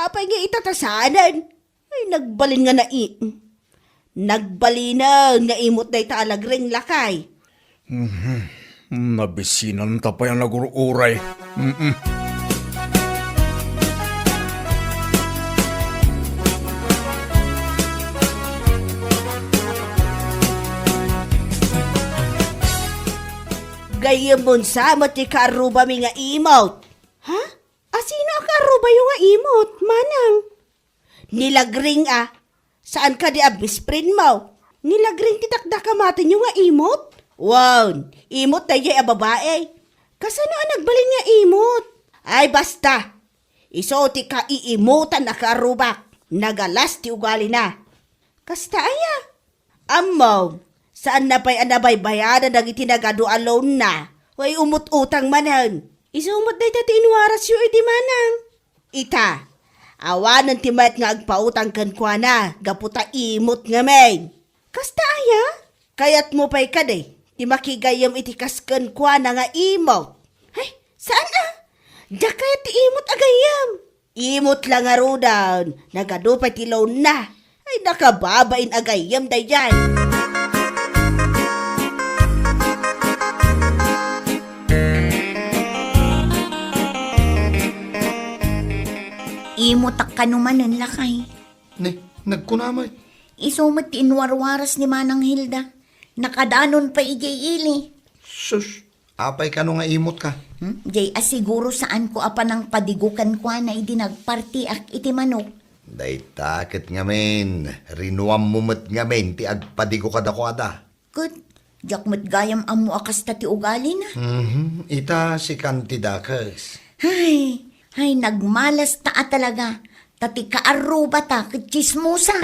Apay nga ita ta saanen? Ay, nagbalin nga nai-, nagbalinen nga imot dayta a Lagring, lakay. Mhm. Nabisinanta pay a nagur-uray. Mm-mm. Gayyemon sa met ti kaarrubami nga imot. Ha? Asino a kaarrubayo nga imot, manang? Ni Lagring a. Saan kadi a best friend mo? Ni Lagring ti dakdakamatenyo nga imot? Wen, imot daydiay a babai. Kasano a nagbalin nga imot? Ay, basta. Isu ti kaiimutan a kaarrubak. Nagalas ti ugalina. Kasta aya? Ammom, saanna pay a nabaybayadan dagiti nagadu a loanna, wen umut-utang manen. Isu met dayta ti inwarasyo iti manang. Ita, awanen ti mayat nga agpautang kenkuana gapu ta imot ngamin. Kasta aya? Kayatmo pay kadi ti makigayyem iti kas kenkuana nga imot? Ay, saan a? Diak kayat ti imot a gayyem. Imot la ngaruden, nagadu pay ti loanna. Ay, nakababain a gayyem daydiay. Imotak kano manen, lakay. Ne, nagkuna met. Isu met ti inwarwaras ni Manang Hilda. Nakadanon pay idiay ili. Sus, apay kano nga imut ka? Hmm? Jay, a siguro saanko a panangpadigo kenkuana idi nagpartiak iti manok. Dayta ket ngamin, rinuammo met ngamin ti agpadigo kadakuada. Ket, diak met gayam ammo a kasta ti ugalina. Mhm, ita sikan ti dakes. Hay, hay, nagmalas ta a talaga. Ta ti kaarrubata ket tsismosa.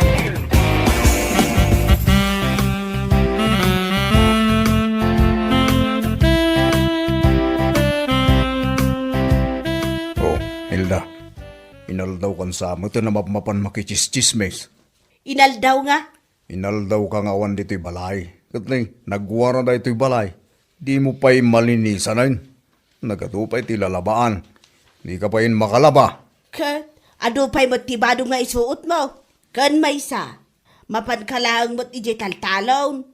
Oh, Hilda, inaldaw kan sa met a mapmapan makitsistsismis. Inaldaw nga? Inaldawka nga awan ditoy balay. Ket ni, nagwara daytoy balay. Dimo pay malinisanen. Nagadu pay ti lalabaan. Dika pay makalaba. Ket, adu pay met ti badom nga isuotmo. Ken maysa, mapanka laeng met idiay taltalon.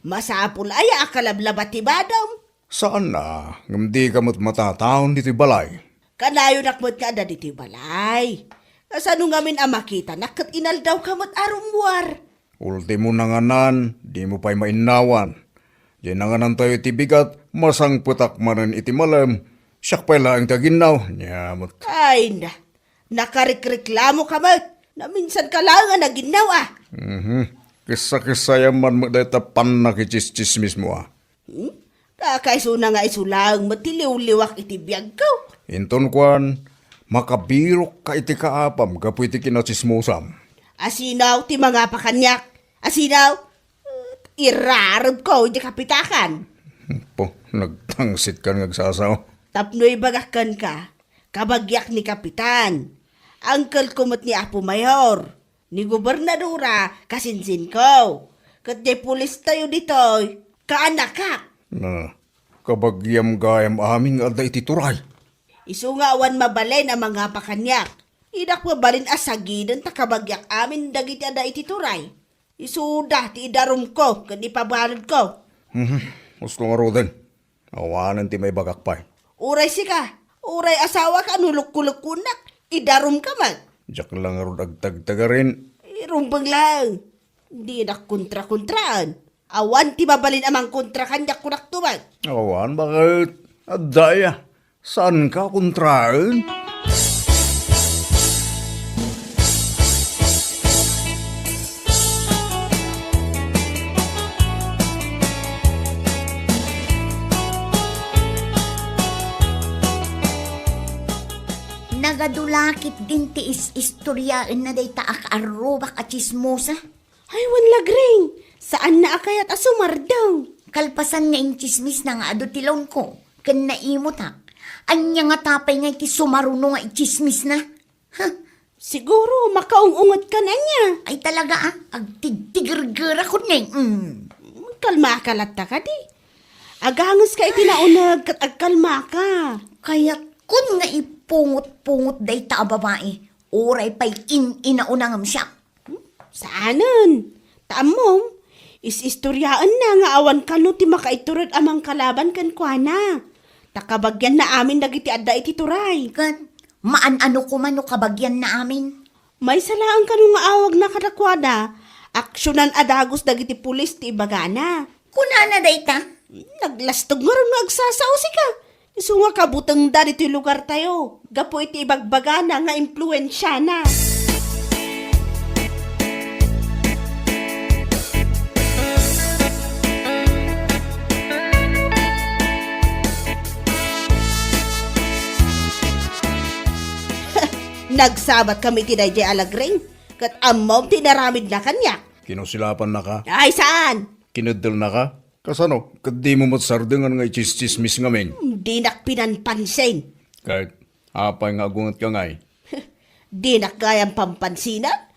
Masapul aya a kalablaba ti badom? Saan a, ngem dika met matataon ditoy balay. Kanayonak met nga adda ditoy balay. Kasano ngamin a makitanak ket inaldawka met a rummuar? Ultimo nanganan, dimo pay mainnawan. Diay nanganantayo iti bigat, masangpetak manen iti malem. Siak pay laeng ti aginnaw, nia met. Ay na, nakarikreklamoka met. Naminsanka laeng a naginnaw a. Mhm. Kissa-kissayam man met dayta pannakitsistsismismo a. Hmm? Kakaisuna nga isu laeng met ti liwliwak iti biagko. Inton kuan, makabirokka iti kaapam gapu iti kinatsismosam. Asino ti mangapa kaniak? Asino? Irarebko iti kapitakan. Po, nagtangsit kan nga agsasao. Tapno ibagak kenka, kabagiak ni Kapitan. Angkelko met ni Apo Mayor. Ni gobernadora, kasinsinko. Ket diay pulistayo ditoy, kaanakak. Na, kabagiam gayam amin nga adda iti turay. Isu nga awan mabalin a mangapa kaniak. Dinak mabalin a sagiden ta kabagiak amin dagiti adda iti turay. Isuda ti idarumko ken ipabaledko. Mhm, usto ngaruden. Awanen ti maibagak pay. Uray sika, uray asawaka no lukkolukkonak, idarumka met. Diak la ngarud agtagtagarin. Irumbeng laeng. Dinak kontrakontraan. Awan ti mabalin a mangkontra kaniak, kunakto met. Awan, baket? Adda aya. Saanka kontraen? Nagadu la ketdin ti is-istoriaenna dayta a kaarrubak a tsismosa. Ay, wen, Lagring, saanna a kayat a sumardeng. Kalpasan nga intsismisna nga adu ti lawnko ken naimutak, ania ngata pay nga iti sumaruno nga itsismisna? Huh? Siguro, makaung-unget ka na niya. Ay, talaga, ah. Agtigtigergerakon, eh. Mm. Kalmaka latta kadi. Aganges ka iti nauneg ket agkalmaka. Kayatkon nga ipungot-pungot dayta a babai. Uray pay in-inauna ngem siak. Hmm? Saanen. Ta ammom, is-istoriaenna nga awan kano ti makaitured a mangkalaban kenkuana. Ta kabagianna amin dagiti adda iti turay. Ket maan-ano koma no kabagianna amin? Maysa laeng kano nga awagna kadakuada, aksionan a dagus dagiti pulis ti ibagana. Kunana dayta? Naglastog ngarud nga agsasao sika. Isu nga kabutengda ditoy lugartayo, gapu iti ibagbagana nga impluensiana. Nagsabat kami iti daydiay a Lagring, ket ammom ti inaramidna kaniak. Kinusilapannaka? Ay, saan? Kineddelnaka? Kasano? Ket dimo met sardengan nga itsistsismis ngamin? Hmm, dinak pinanpansin. Ket apay nga agungetka ngay? Dinak gayam pampansinan?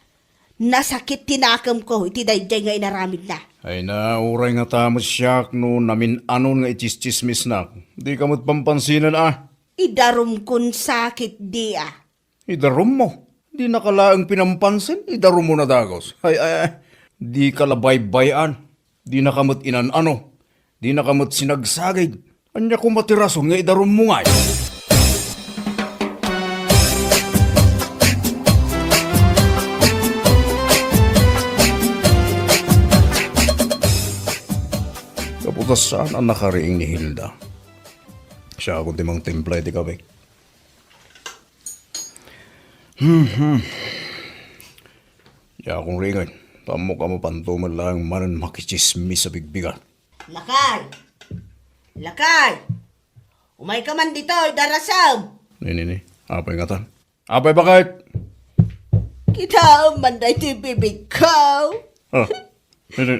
Nasakit ti nakemko iti daydiay nga inaramidna. Ay na, uray ngata met siak no namin-anon nga itsistsismisnak. Dika met pampansinan a. Idarumkon sakit di a. Idarummo? Dinaka laeng pinampansin, idarummo na dagus. Ay, ay, ay. Dika la baybay-an. Dinaka met inan-ano. Dinaka met sinagsagid. Ania koma ti rason nga idarummo ngay? Gapu ta saan a nakariing ni Hilda. Siakon ti mangtimpla iti kape. Hmm, hmm. Diakon ringen. Ammok a mapanto met laeng manen makitsismis a bigbigat. Lakay! Lakay! Umayka man ditoy, darasem! Ni, ni, ni. Apay ngatan? Apay, baket? Kitaem man daytoy bibigko. Ah, ni, ni.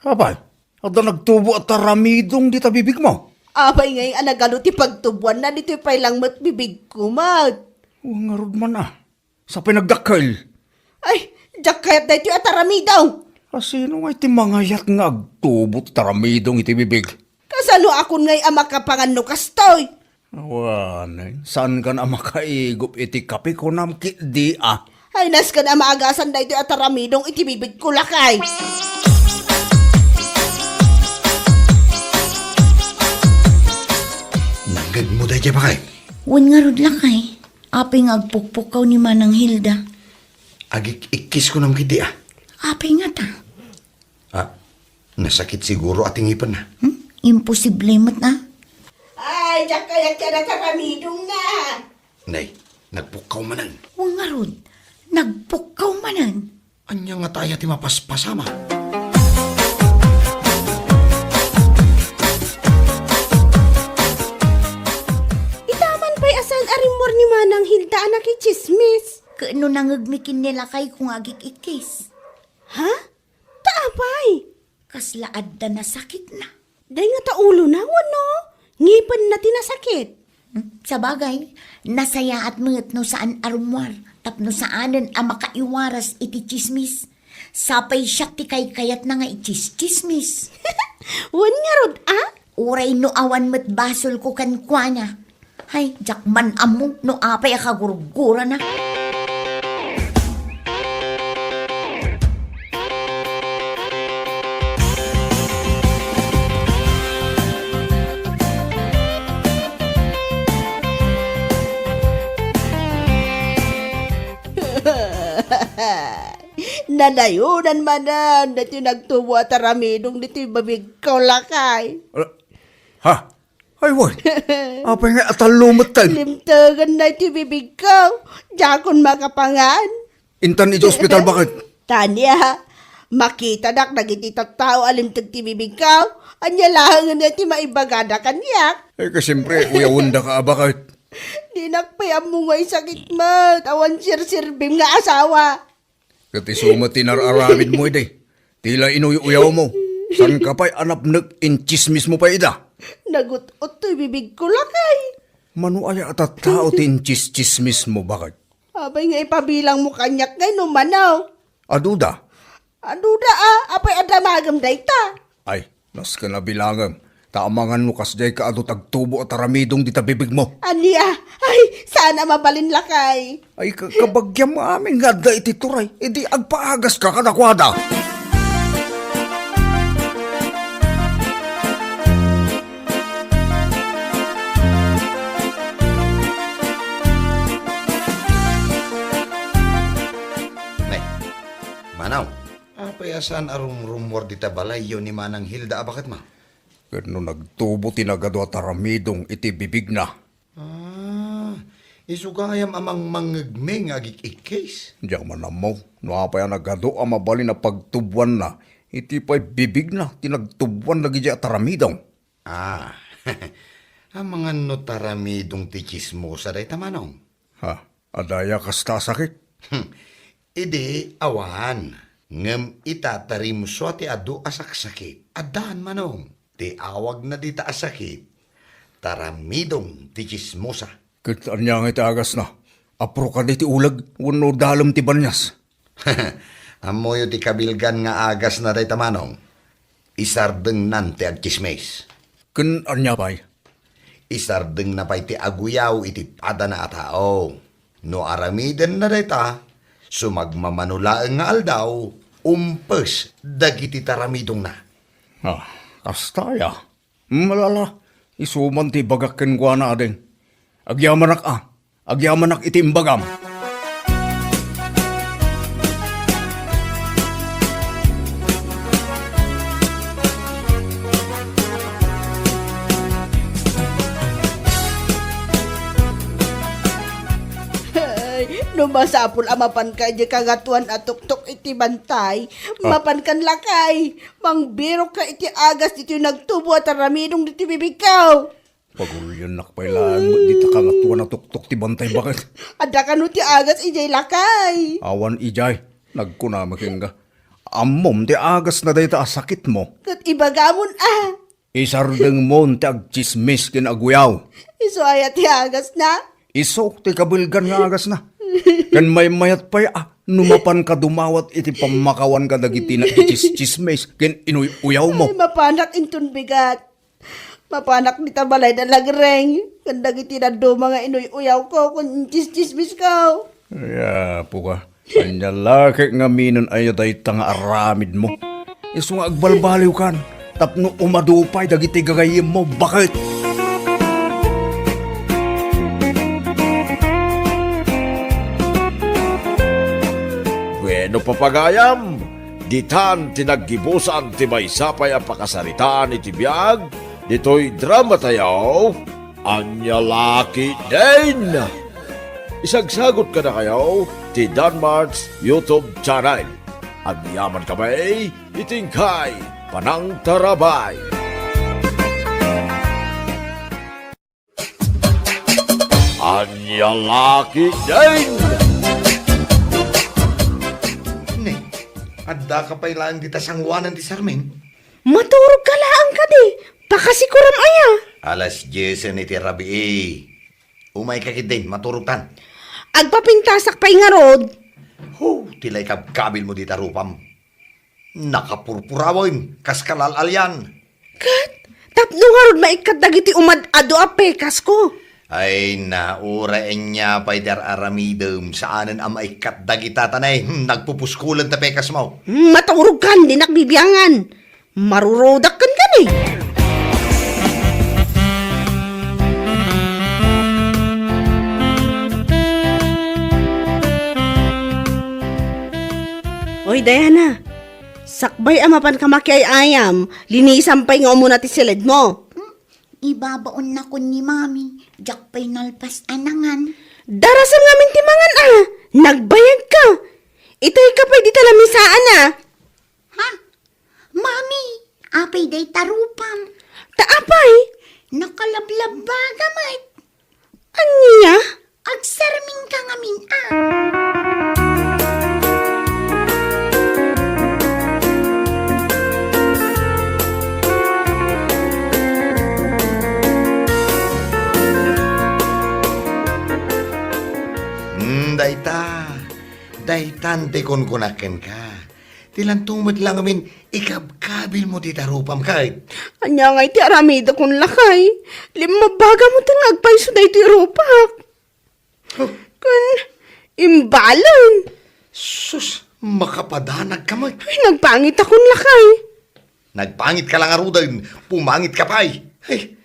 Apay, adda nagtubo a taramidong dita bibigmo? Apay ngay a nagadu ti pagtubuanna, ditoy pay lang met bibigko met. Wen ngarud man a. Sapay nagdakkel. Ay, diak kayat daytoy a taramidong. Asino ngay ti mangayat nga agtubo ti taramidong iti bibig? Kasano akon ngay a makapangan no kastoy? Awan, saankan a makaigup iti kape, kunam ketdi a. Ay, nasken a maagasan daytoy a taramidong iti bibigko, lakay. Nangngegmo daydiay, baket? Wen ngarud, lakay. Apay nga agpukpukkaw ni Manang Hilda? Agik-ikkis kunam ketdi a. Apay ngata? Ah, nasakit siguro a ti ngipenna. Hmm? Imposible met a. Ay, diak kayat ti taramidongna. Nay, nagpukkaw manen. Wen ngarud, nagpukkaw manen. Ania ngata aya ti mapaspasama? Ita man pay a saan a rimmuar ni Manang Hilda a nakitsismis. Ket no nangngegmi ken ni lakayko nga agik-ikkis. Ha? Ta apay? Kasla adda nasakitna. Dayta ngata ulona wenno ngipenna ti nasakit? Hmm, sabagay, nasayaat met no saan a rummuar tapno saanen a makaiwaras iti tsismis. Sapay siak ti kaykayatna nga itsistsismis. Wen ngarud a? Uray no awan met basolko kenkuana. Hay, diak man ammo no apay a kagurgurana. Nanayonan manen daytoy nagtubo a taramidong ditoy bibigko, lakay. Ah, ha? Ay, wen. Apay nga atallo metten? Limtegenna iti bibigko. Diakon makapangan. Intan iti ospital, baket? Tania, makitadak dagiti tattao a limteg ti bibigko. Ania laengen ti maibagada kaniak? Eh, ka, siyempre, uyawendaka a, baket? Dinak pay ammo nga isakit met. Awan serserbim nga asawa. Ket isu met ti nar-aramidmo idi. Ti la inuy-uyawmo. Saanka pay a napnek, intsismismo pay ida. Nagut-ot toy bibigko, lakay. Mano aya a tattao ti intsistsismismo, baket? Apay nga ipabilangmo kaniak ngay no mano? Aduda. Aduda a, apay a damagem dayta? Ay, nasken a bilangem, ta amangan no kasdiay ka adu ti agtubo a taramidong dita bibigmo. Ania? Ay, saan a mabalin, lakay. Ay, ka-, kabagiam amin nga adda iti turay, idi agpaagaska kadakuada. Ne, Manong, apay a saan a rumrummuar dita balayyo ni Manang Hilda a baketmo? Ket no nagtubo ti nagadu a taramidong iti bibigna. Ah, isu gayam a mangmangngegmi nga agik-ikkis. Diak man ammo no apay a nagadu a mabalin a pagtubuanna iti pay bibigna ti nagtubuan dagiti a taramidong. Ah, amangan no taramidong ti tsismosa dayta, Manong? Ha, adda aya kasta a sakit? Hmm. Idi awan, ngem ita ta rimsua ti adu a saksakit. Addaan, Manong. Ti awagna dita a sakit, taramidong ti tsismosa. Ket ania nga iti agasna? Apro kadi ti uleg wenno dalem ti banias? Ammoyo ti kabilgan nga agasna dayta, Manong. Isardengnan ti agtsismis. Ken ania pay? Isardengna pay ti aguyaw iti padana a tao. No aramidenna dayta, sumagmamano laeng nga aldaw, umpes dagiti taramidongna. Ah, kasta aya? Malala, isu man ti ibagak kenkuana, ading. Agyamanak a, agyamanak iti imbagam. No masapul a mapanka idiay kagatuan a tuktok iti bantay, Ah. mapankan lakay. Mangbirokka iti agas ditoy nagtubo a taramidong ditoy bibigko. Paguliannak pay laeng met dita kangatuan a tuktok ti bantay baket. Adda kano ti agas idiay lakay? Awan idiay, nagkunami kenka. Ammom ti agasna dayta a sakitmo. Ket ibagamon a. Isardengmon ti agtsismis ken aguyaw. Isu aya ti agasna? Isu ti kabilgan nga agasna. Ken maymayat pay a no mapanka dumawat iti pammakawan kadagiti nagtsismis ken inuy-uyawmo. Ay, mapanak inton bigat. Mapanak dita balay da lagreng, ken dagiti dadduma nga inuy-uyawko ken intsistsismisko. Ay, apo ka. Ania la ket ngaminen aya dayta nga aramidmo? Isu nga agbalbaliwkan tapno umadu pay dagiti gagayyemmo, baket! Bueno, papagayam, ditan ti naggibusan ti maysa pay a pakasaritaan iti biag ditoy dramatayo, Ania la ketdin! Isagsagot kadakayo ti Danmart's YouTube channel. Agyaman kami iti inkay panangtarabay. Ania la ketdin! Ne, addaka pay laeng dita sangoanan ti sarming? Maturogka laeng kadi, pakasikuram aya? Alas diesen iti rabii. Umayka ketdin, maturogtan. Agpapintasak pay ngarud. Ho, ti la ikabkabilmo dita rupam. Nakapurpurawen, kas kalal-alian. Ket, tapno ngarud maikkat dagiti umad-adu a pekasko. Ay na, uray ania pay ti ar-aramidem, saanen a maikkat dagita, ta nay, hmm, nagpupuskulen ti pekasmo. Hmm, maturogkan, dinak bibiangan. Marurudak kenkani. Oy, Diana, sakbay a mapanka makiay-ayam, linisam pay nga umuna ti siledmo. Hmm? Ibabaonnakon ni Mami, diak pay nalpas a nangan. Darasem ngamin ti mangan a, nagbayagka. Itayka pay dita lamisaan a. Ha? Mami, apay dayta rupam? Ta apay? Nakalablabbaga met. Ania? Agsarmingka ngamin a. Hmm, dayta. Daytan ti kunkunak kenka. Ti lanto met la ngamin ikabkabilmo dita rupam ket. Ania ngay ti aramidakon lakay? Limmabbagam met nga agpayso daytoy rupak. Oh. Ken imbalen. Sus, makapadanagka met. Ay, nagpangitakon lakay. Nagpangitka la ngaruden, pumangitka pay. Ay,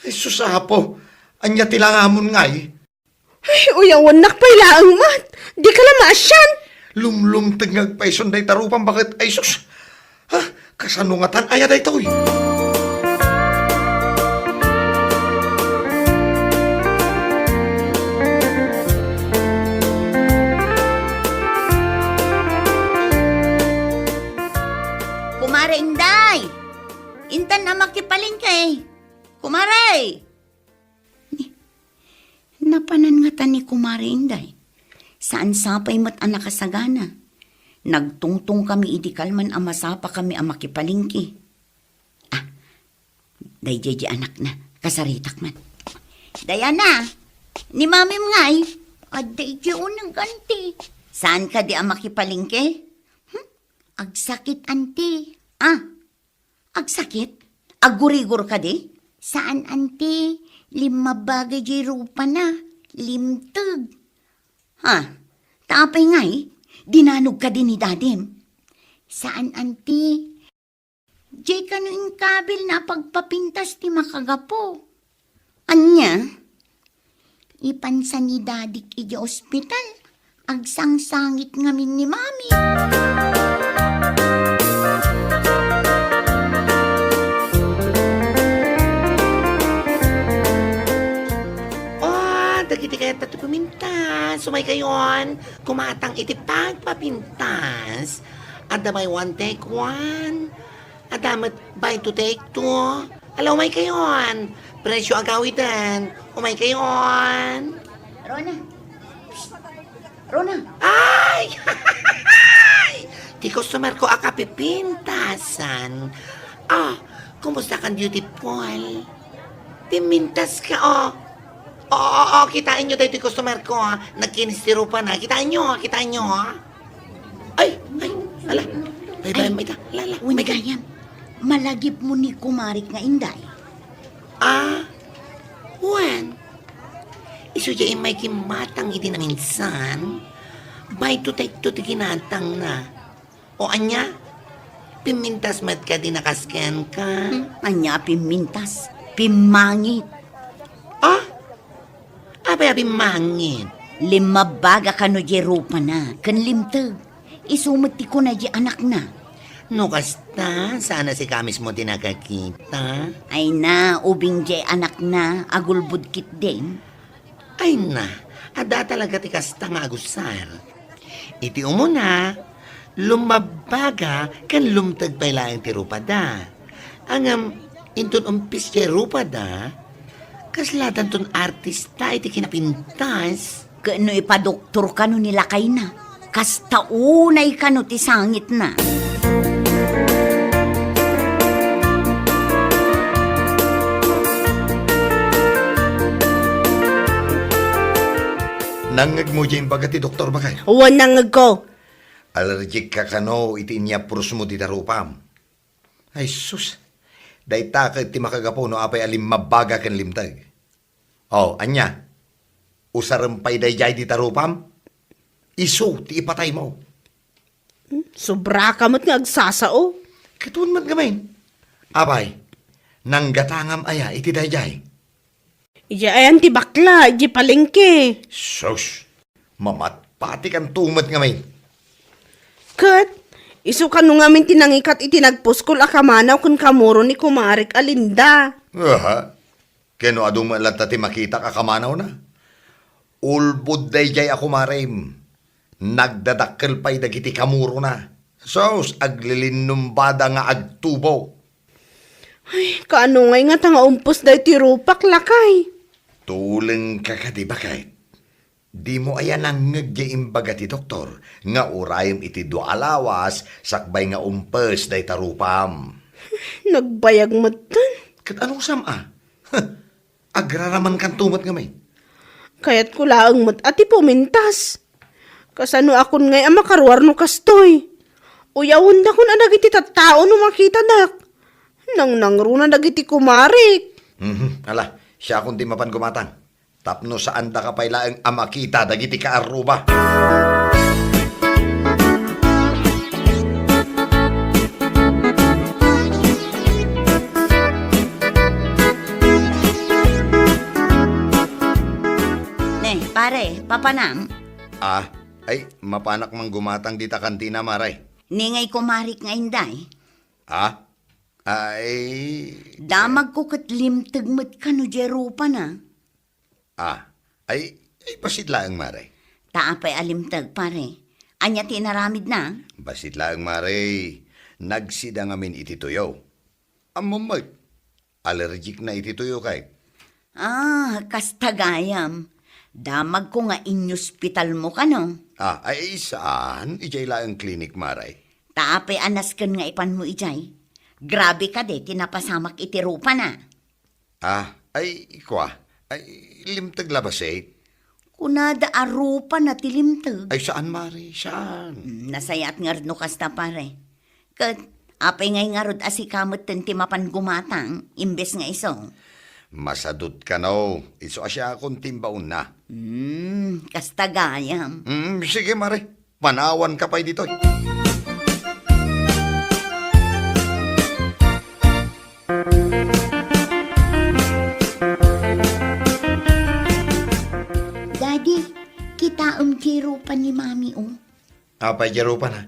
ay, sus, Apo, ania ti langamon ngay? Ay, uyawennak pay laeng met. Dika la maasian. Lumlumteg nga agpayson dayta rupam baket, ay sus. Ha? Kasano ngatan aya daytoy? Kumare Inday! Intan a makipalengke. Kumare! Napanan ngata ni Kumare Inday. Saan sapay met a nakasagana. Nagtungtong kami idi kalman a masapa kami a makipalengke. Ah, daydiay di anakna, kasaritak man. Diana, ni mamim ngay, adda idi uneg, anti. Saan kadi a makipalengke? Hmm? Agsakit, anti. Ah, Agsakit? Aggurigor kadi? Saan, anti. Limmabbagay diay rupana. Limteg. Ha? Ta apay ngay? Dinanog kadi ni dadim? Saan, anti. Diay kano inkabil na pagpapintas ti makagapu. Ania? Ipansa ni dadik idiay ospital, agsangsangit ngamin ni mami. Ah, dagiti kayat ti pumintas. Umaykayon, gumatang iti pagpapintas. Adda buy one take one. Adda met buy two take two. Ala, umaykayon. Presyo agawiden. Umaykayon. Rona. Rona. Ay! Ti customer ko a kapipintasan. Ah, kumusta kan, beautiful? Pimintas ka, oh. Oo, oo, oo, kitaenyo daytoy customer ko, ah. Nagkinis ti rupana. Kitaenyo, ah, kitaenyo, ah. Ay, ay, ala. Bye-bye, ay, mayta. Ala, ala, wen mayta. Gayam, malagipmo ni kumarik nga inday. Ah, wen. Isu diay immay kimmatang iti naminsan. Buy two take two ti ginatangna. O ania? Pimmintas met kadi a kas kenka? Hmm, ania a pimmintas? Pimmangit. Ah? Apay a pimmangit? Limmabbaga kano diay rupana ken limteg. Isu met ti kuna diay anakna. No kasta, saan a sika mismo ti nakakita? Ay na, ubing diay anakna, agulbod ketdin. Ay na, adda talaga ti kasta nga agusar. Iti umuna, lummabbaga ken lumteg pay laeng ti rupada. Ngem inton umpis diay rupada, kasladanton artista iti kinapintas. Ken no ipadoktor kano ni lakayna, kasta unay kano ti sangitna. Nangngegmo diay imbaga ti doktor, baket? Wen, nangngegko. Allergic ka kano iti inyapprosmo ti tarupam? Ay, sus! Dayta ket ti makagapu no apay a limmabbaga ken limteg. O, ania? Usarem pay daydiay ti tarupam? Isu ti ipataymo. Hmm, sobraka met nga agsasao. Ket wen met ngamin. Apay, nanggatangam aya iti daydiay? Idiay ayan ti bakla, idiay palengke. Sus! Mamatpatikanto met ngamin. Ket, isu kano ngamin ti nangikat iti nagpuskol a kamanaw ken kamuro ni kumarek a Linda. Aha. Ken no adu met latta ti makitak a kamanawna. Ulbod daydiay a kumarem. Nagdadakkel pay dagiti kamurona. Sus, aglilinnumbada nga agtubo. Ay, kaano ngay ngata nga umpes daytoy rupak, lakay? Tulengka kadi, baket? Dimo aya nangngeg diay imbaga ti doktor nga urayem iti dua a lawas sakbay nga umpes dayta rupam? Nagbayag metten. Ket anusam a? Agraramankanto met ngamin. Kayatko laeng met a ti pumintas. Kasanoakon ngay a makaruar no kastoy? Uyawendakon a dagiti tattao no makitadak. Nangnangruna dagiti kumarek. Mhm, ala, siakon ti mapan gumatang. Tapno saandaka pay laeng a makita dagiti kaarruba. Ne, pare, papanam? Ah, ay, mapanak man gumatang dita kantina, mare. Ni ngay kumarik nga inday? Ah? Ay. Damagko ket limteg met kano diay rupana. Ah, ay, ay, bassit laeng, mare. Ta apay a limteg, pare? Ania ti inaramidna? Bassit laeng, mare. Nagsida ngamin iti tuyo. Ammom met, allergic na iti tuyo kay. Ah, kasta gayam. Damagko nga inyospitalmo kano. Ah, ay, saan? Idiay laeng clinic, mare. Ta apay a nasken nga ipanmo idiay? Grabe kadi ti napasamak iti rupana. Ah, ay, kua. Ay, limteg la bassit? Kunada a rupana ti limteg. Ay, saan, mare? Saan? Hmm, nasayaat ngarud no kasta, pare. Ket, apay ngay ngarud a sika metten ti mapan gumatang, imbes nga isu? Masadut kano, isu a siakon ti imbaonna. Hmm, kasta gayam. Hmm, sige, mare. Panawanka pay ditoy. Daddy, kitaem ti rupa ni Mami, o. Apay ti rupana?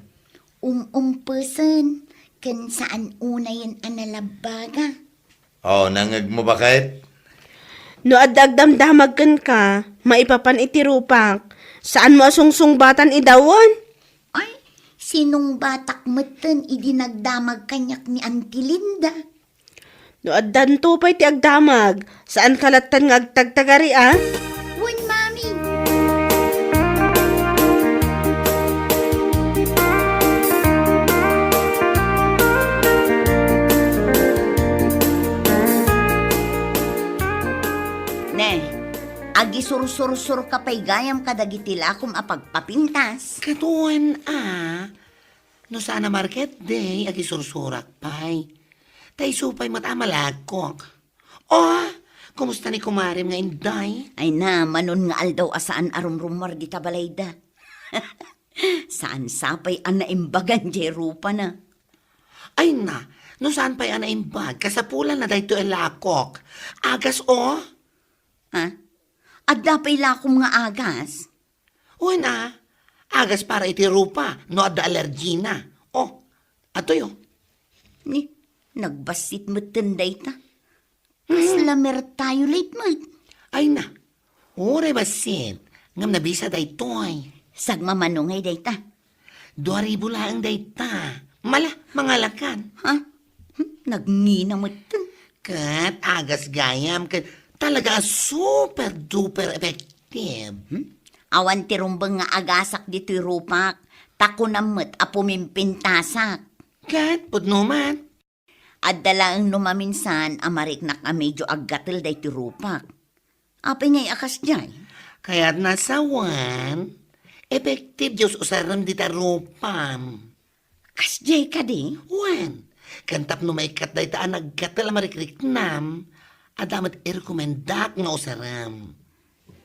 Um-umpesen, ken saan unayen a nalabbaga. O, nangngegmo, baket? No adda agdamdamag kenka, maipapan iti rupak, Saanmo a sungsungbatan ida wen? Ay, sinungbatak metten idi nagdamag kaniak ni Auntie Linda. No addanto pay ti agdamag, saanka lattan nga agtagtagari, a? Wen, Mami. Ne, agisursursurka pay gayam kadagiti lakom a pagpapintas. Ket wen a, no saan a market day, agisursurak pay. Ta isu pay met a malakok. O, kumusta ni kumarem nga Inday? Ay na, manon nga aldaw a saan a rumrumuar dita balayda. Saan sapay a naimbagan diay rupana. Ay na, no saan pay a naimbag, kasapulanna daytoy a lakok. Agas, o? Ha? Adda pay lakom nga agas? Wen a, agas para iti rupa no adda alergina. O, adtoy, o. Ni, nagbassit metten dayta. Kasla mertayo late met. Ay na, uray bassit, ngem nabisa daytoy. Sagmamano ngay dayta? Dua ribu laeng dayta. Mala, mangalakan. Ha? Hmm, nagngina metten. Ket agas gayam, ket talaga a super duper effective. Hmm? Awan ti rumbeng nga agasak ditoy rupak, ta kunam met a pumimpintasak. Ket pudno man. Adda laeng no maminsan a mariknak a medio aggatel daytoy rupak. Apay ngay a kasdiay? Kayatna sawen, effective diay us-usarem dita rupam. Kasdiay kadi? Wen, ken tapno maikkat dayta a naggatel a marikriknam, adda met irekomendak nga usarem.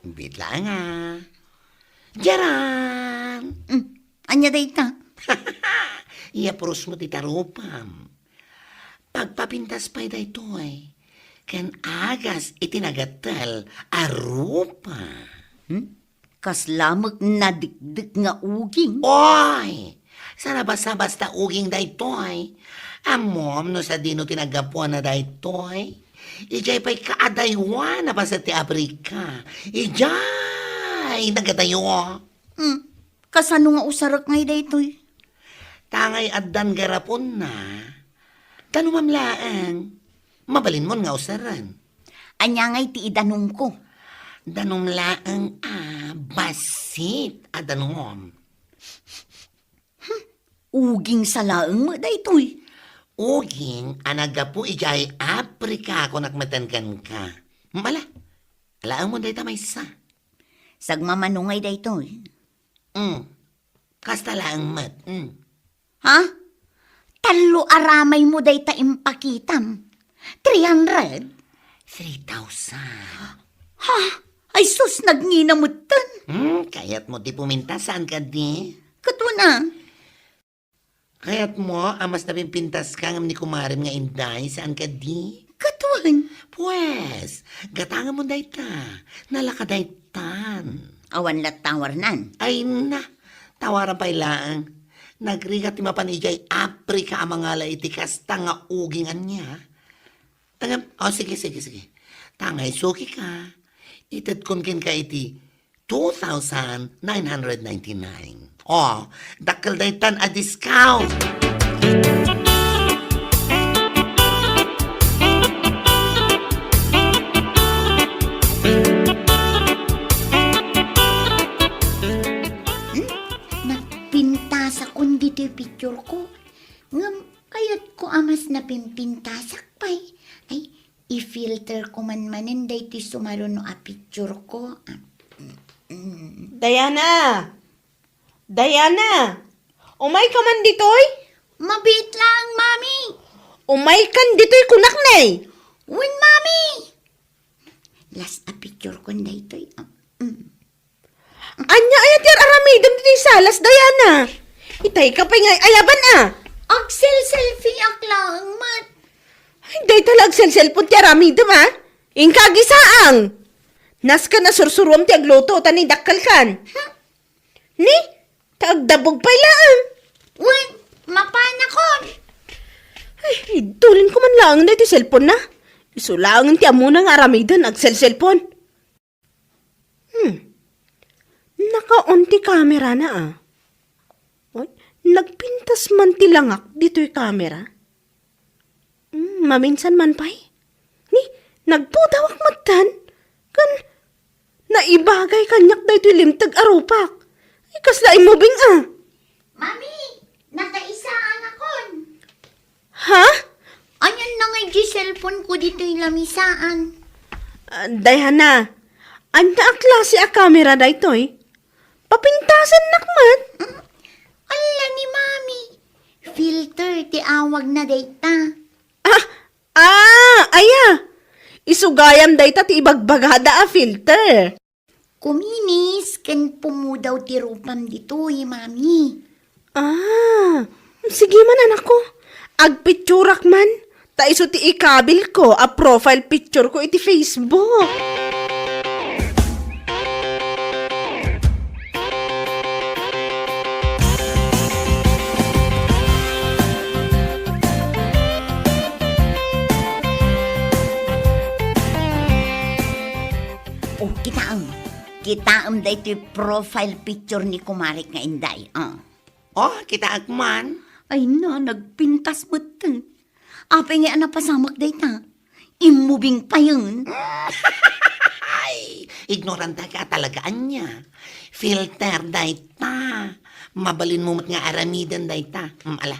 Biit laeng a. Diaran! Mm, ania dayta? Iya, puros met ita rupam. Pagpapintas pay daytoy, ken agas iti nagatel a rupa. Hmm? Kasla met nadikdek nga uging. Oy! Saan a basta-basta uging daytoy. Ammom no sadino ti naggapuanna daytoy? Idiay pay kaadaywan a paset ti Africa. Idiay nagadayo. Hmm. Kasano nga usarek ngay daytoy? Ta ngay addan garaponna, danumam laeng. Mabalinmon nga usaren. Ania ngay ti idanumko? Danum laeng a bassit a danum. Hmm, uging sa laeng met daytoy. Uging a naggapu idiay Africa, kunak metten kenka. Mala, alaemon dayta maysa. Sagmamano ngay daytoy? Mm. Kasta laeng met. Mm. Ha? Tallo a ramaymo dayta impakitam. Three hundred? Three thousand. Ha? Ay sus, nagngina metten. Hmm, kayatmo ti pumintas, saan kadi? Ket wen a. Kayatmo a mas napimpintaska ngem ni kumarem nga Inday, saan kadi? Ket wen. Pues, gatangamon dayta. Nalaka daytan. Awan la't tawarnan. Ay na, tawaran pay laeng. Nagrigat ti mapan idiay Africa a mangala iti kasta nga uging ania. Ngem, o, sige, sige, sige. Ta nga isukika, itedkon kenka iti two thousand nine hundred ninety-nine. O, dakkel daytan a discount. Hmm? Nagpintasakon ditoy picture ko. Ngem kayatko a mas napimpintasak pay. Ay, i-filter ko man manen daytoy sumaruno a picture ko. Ah, mm, mm. Diana! Diana! Umayka man ditoy? Mabiit laeng, Mami. Umaykan ditoy kunak, nay. Wen, Mami. Last a picture kon daytoy. Ah, mm. Ania aya ti ar-aramidem ditoy salas, Diana? Itay ka pay nga ayaban, a. Agselselfie ak laeng met. Ay, dayta la agselselpon ti aramidem, a. Inka agisaang. Nasken a sursuruam ti agluto, ta ni dakkelkan. Huh? Ni? Ta agdabog pay laeng. Wen, mapanakon. Ay, idulin ko man laeng daytoy cellphone na. Isu laeng ti ammona nga aramiden, agselselpon. Hmm. Naka-on ti kamerana, a. Oy, nagpintas man ti langak ditoy kamera. Hmm, maminsan man pay. Ni, nagpudawak metten. Ken naibagay kaniak daytoy limteg a rupak. Ay, kasla immubing, a. Mami, nakaisaan akon. Ha? Anian na ngay di cellphone ko ditoy lamisaan? Ah, dayhana. Ania a klase a kamera daytoy? Papintasennak met. Mm. Ala ni Mami. Filter ti awagna dayta. Ah, ah, aya. Isu gayam dayta ti ibagbagada a filter. Kuminis ken pumudaw ti rupam ditoy, Mami. Ah, sige man, anakko. Agpicturak man. Ta isu ti ikabilko a profile picture ko iti Facebook. O, kitaem. Kitaem daytoy profile picture ni kumarek nga Inday. Ah. O, kitaek man. Ay na, nagpintas metten. Apay ngay a napasamak dayta? Immubing payen. Ay, ignorante ka talaga, ania. Filter dayta. Mabalinmo met nga aramiden dayta. Mm, ala,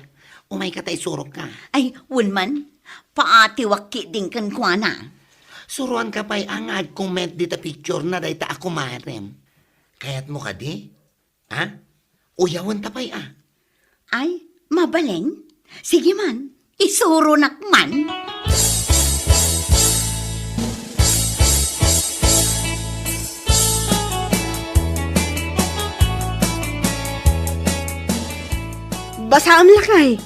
umayka ta isurokka. Ay, wen man. Paatiwak ketdin kenkuana. Suroanka pay a nga ag-comment dita picturena dayta a kumarem. Kayatmo kadi? Ha? Uyawenta pay a. Ay, mabalin? Sige man, isuronak man. Basaem lakay.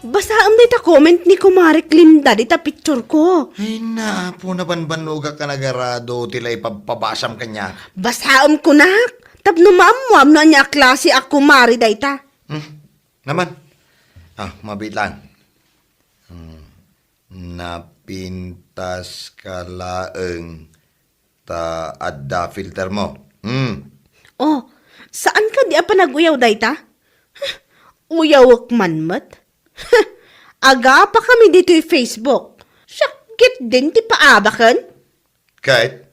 Basaem dayta comment ni Kumarek Linda dita picture ko. Ay, naapo, nabanbannogak a nagarado ti la ipabpabasam kaniak. Basaem kunak, tapno maammuam no ania a klase a kumare dayta. Hmm. Naman. Ah, mabiit lang. Hmm. Napintas ka laeng ta adda filter mo. Hmm. Oh, saan kadi a panag-uyaw dayta? Huh, uyawek man met. Huh, agapa kami ditoy Facebook. Siak ketdin ti paabaken. Ket,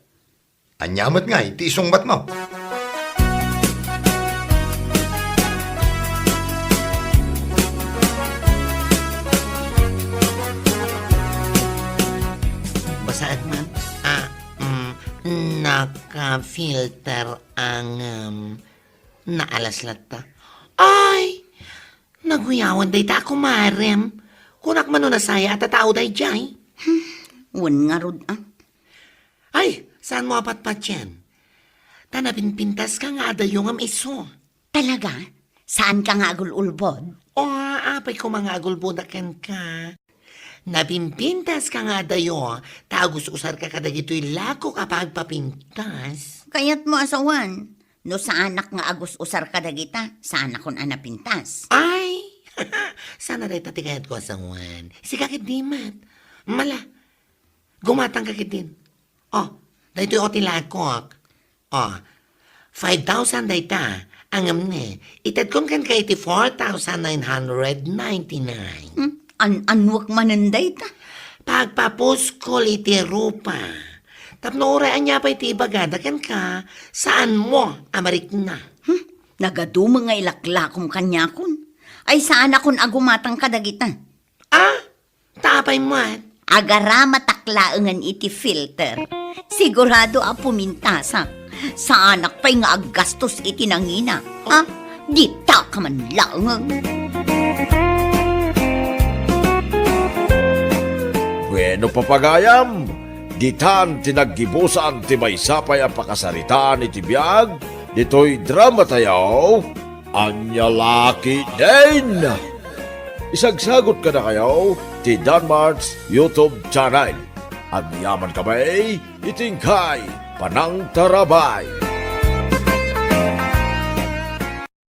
ania met ngay ti isungbat mo? Basaek man. Ah, mm, naka-filter ngem naalas latta. Ay, naguyawan dayta a kumarem. Kunak man no nasaya a tatao daydiay. Hmm, wen ngarud, ah. Ay, saanmo a patpatien? Ta napinpintaska nga adayo ngem isu. Talaga? Saanka nga agul-ulbod? O, apay koma nga agulbodak kenka. Napinpintaska nga adayo, ta agus-usarka kadagitoy lakok a pagpapintas. Kayatmo a sawen, no saanak nga agus-usar kadagita, saanakon a napintas. Ay! Saan a dayta ti kayatko a sawen. Sika ketdi met. Mala, gumatangka ketdin. Oh, daytoy o ti lakok. Oh, five thousand dayta, ngem ne, itedkon kenka iti four thousand nine hundred ninety-nine. Hmm? An-annuak manen dayta? Pagpapuskol iti rupa. Tapno uray ania pay ti ibagada kenka, saanmo a marikna. Hmm? Nagaduma nga ilaklakom kaniakon. Ay, saanakon a gumatang kadagita. Ah? Ta apay met? Agaramatak laengen iti filter. Sigurado a pumintasak. Saanak pay nga aggastos iti nangina. Ha? Dita ka man laengen. Bueno, papagayam, ditan ti naggibusan ti maysa pay a pakasaritaan iti biag ditoy dramatayo. Ania la ketdin? Isagsagot kadakayo ti Danmart's YouTube channel. Agyaman kami iti inkay panangtarabay.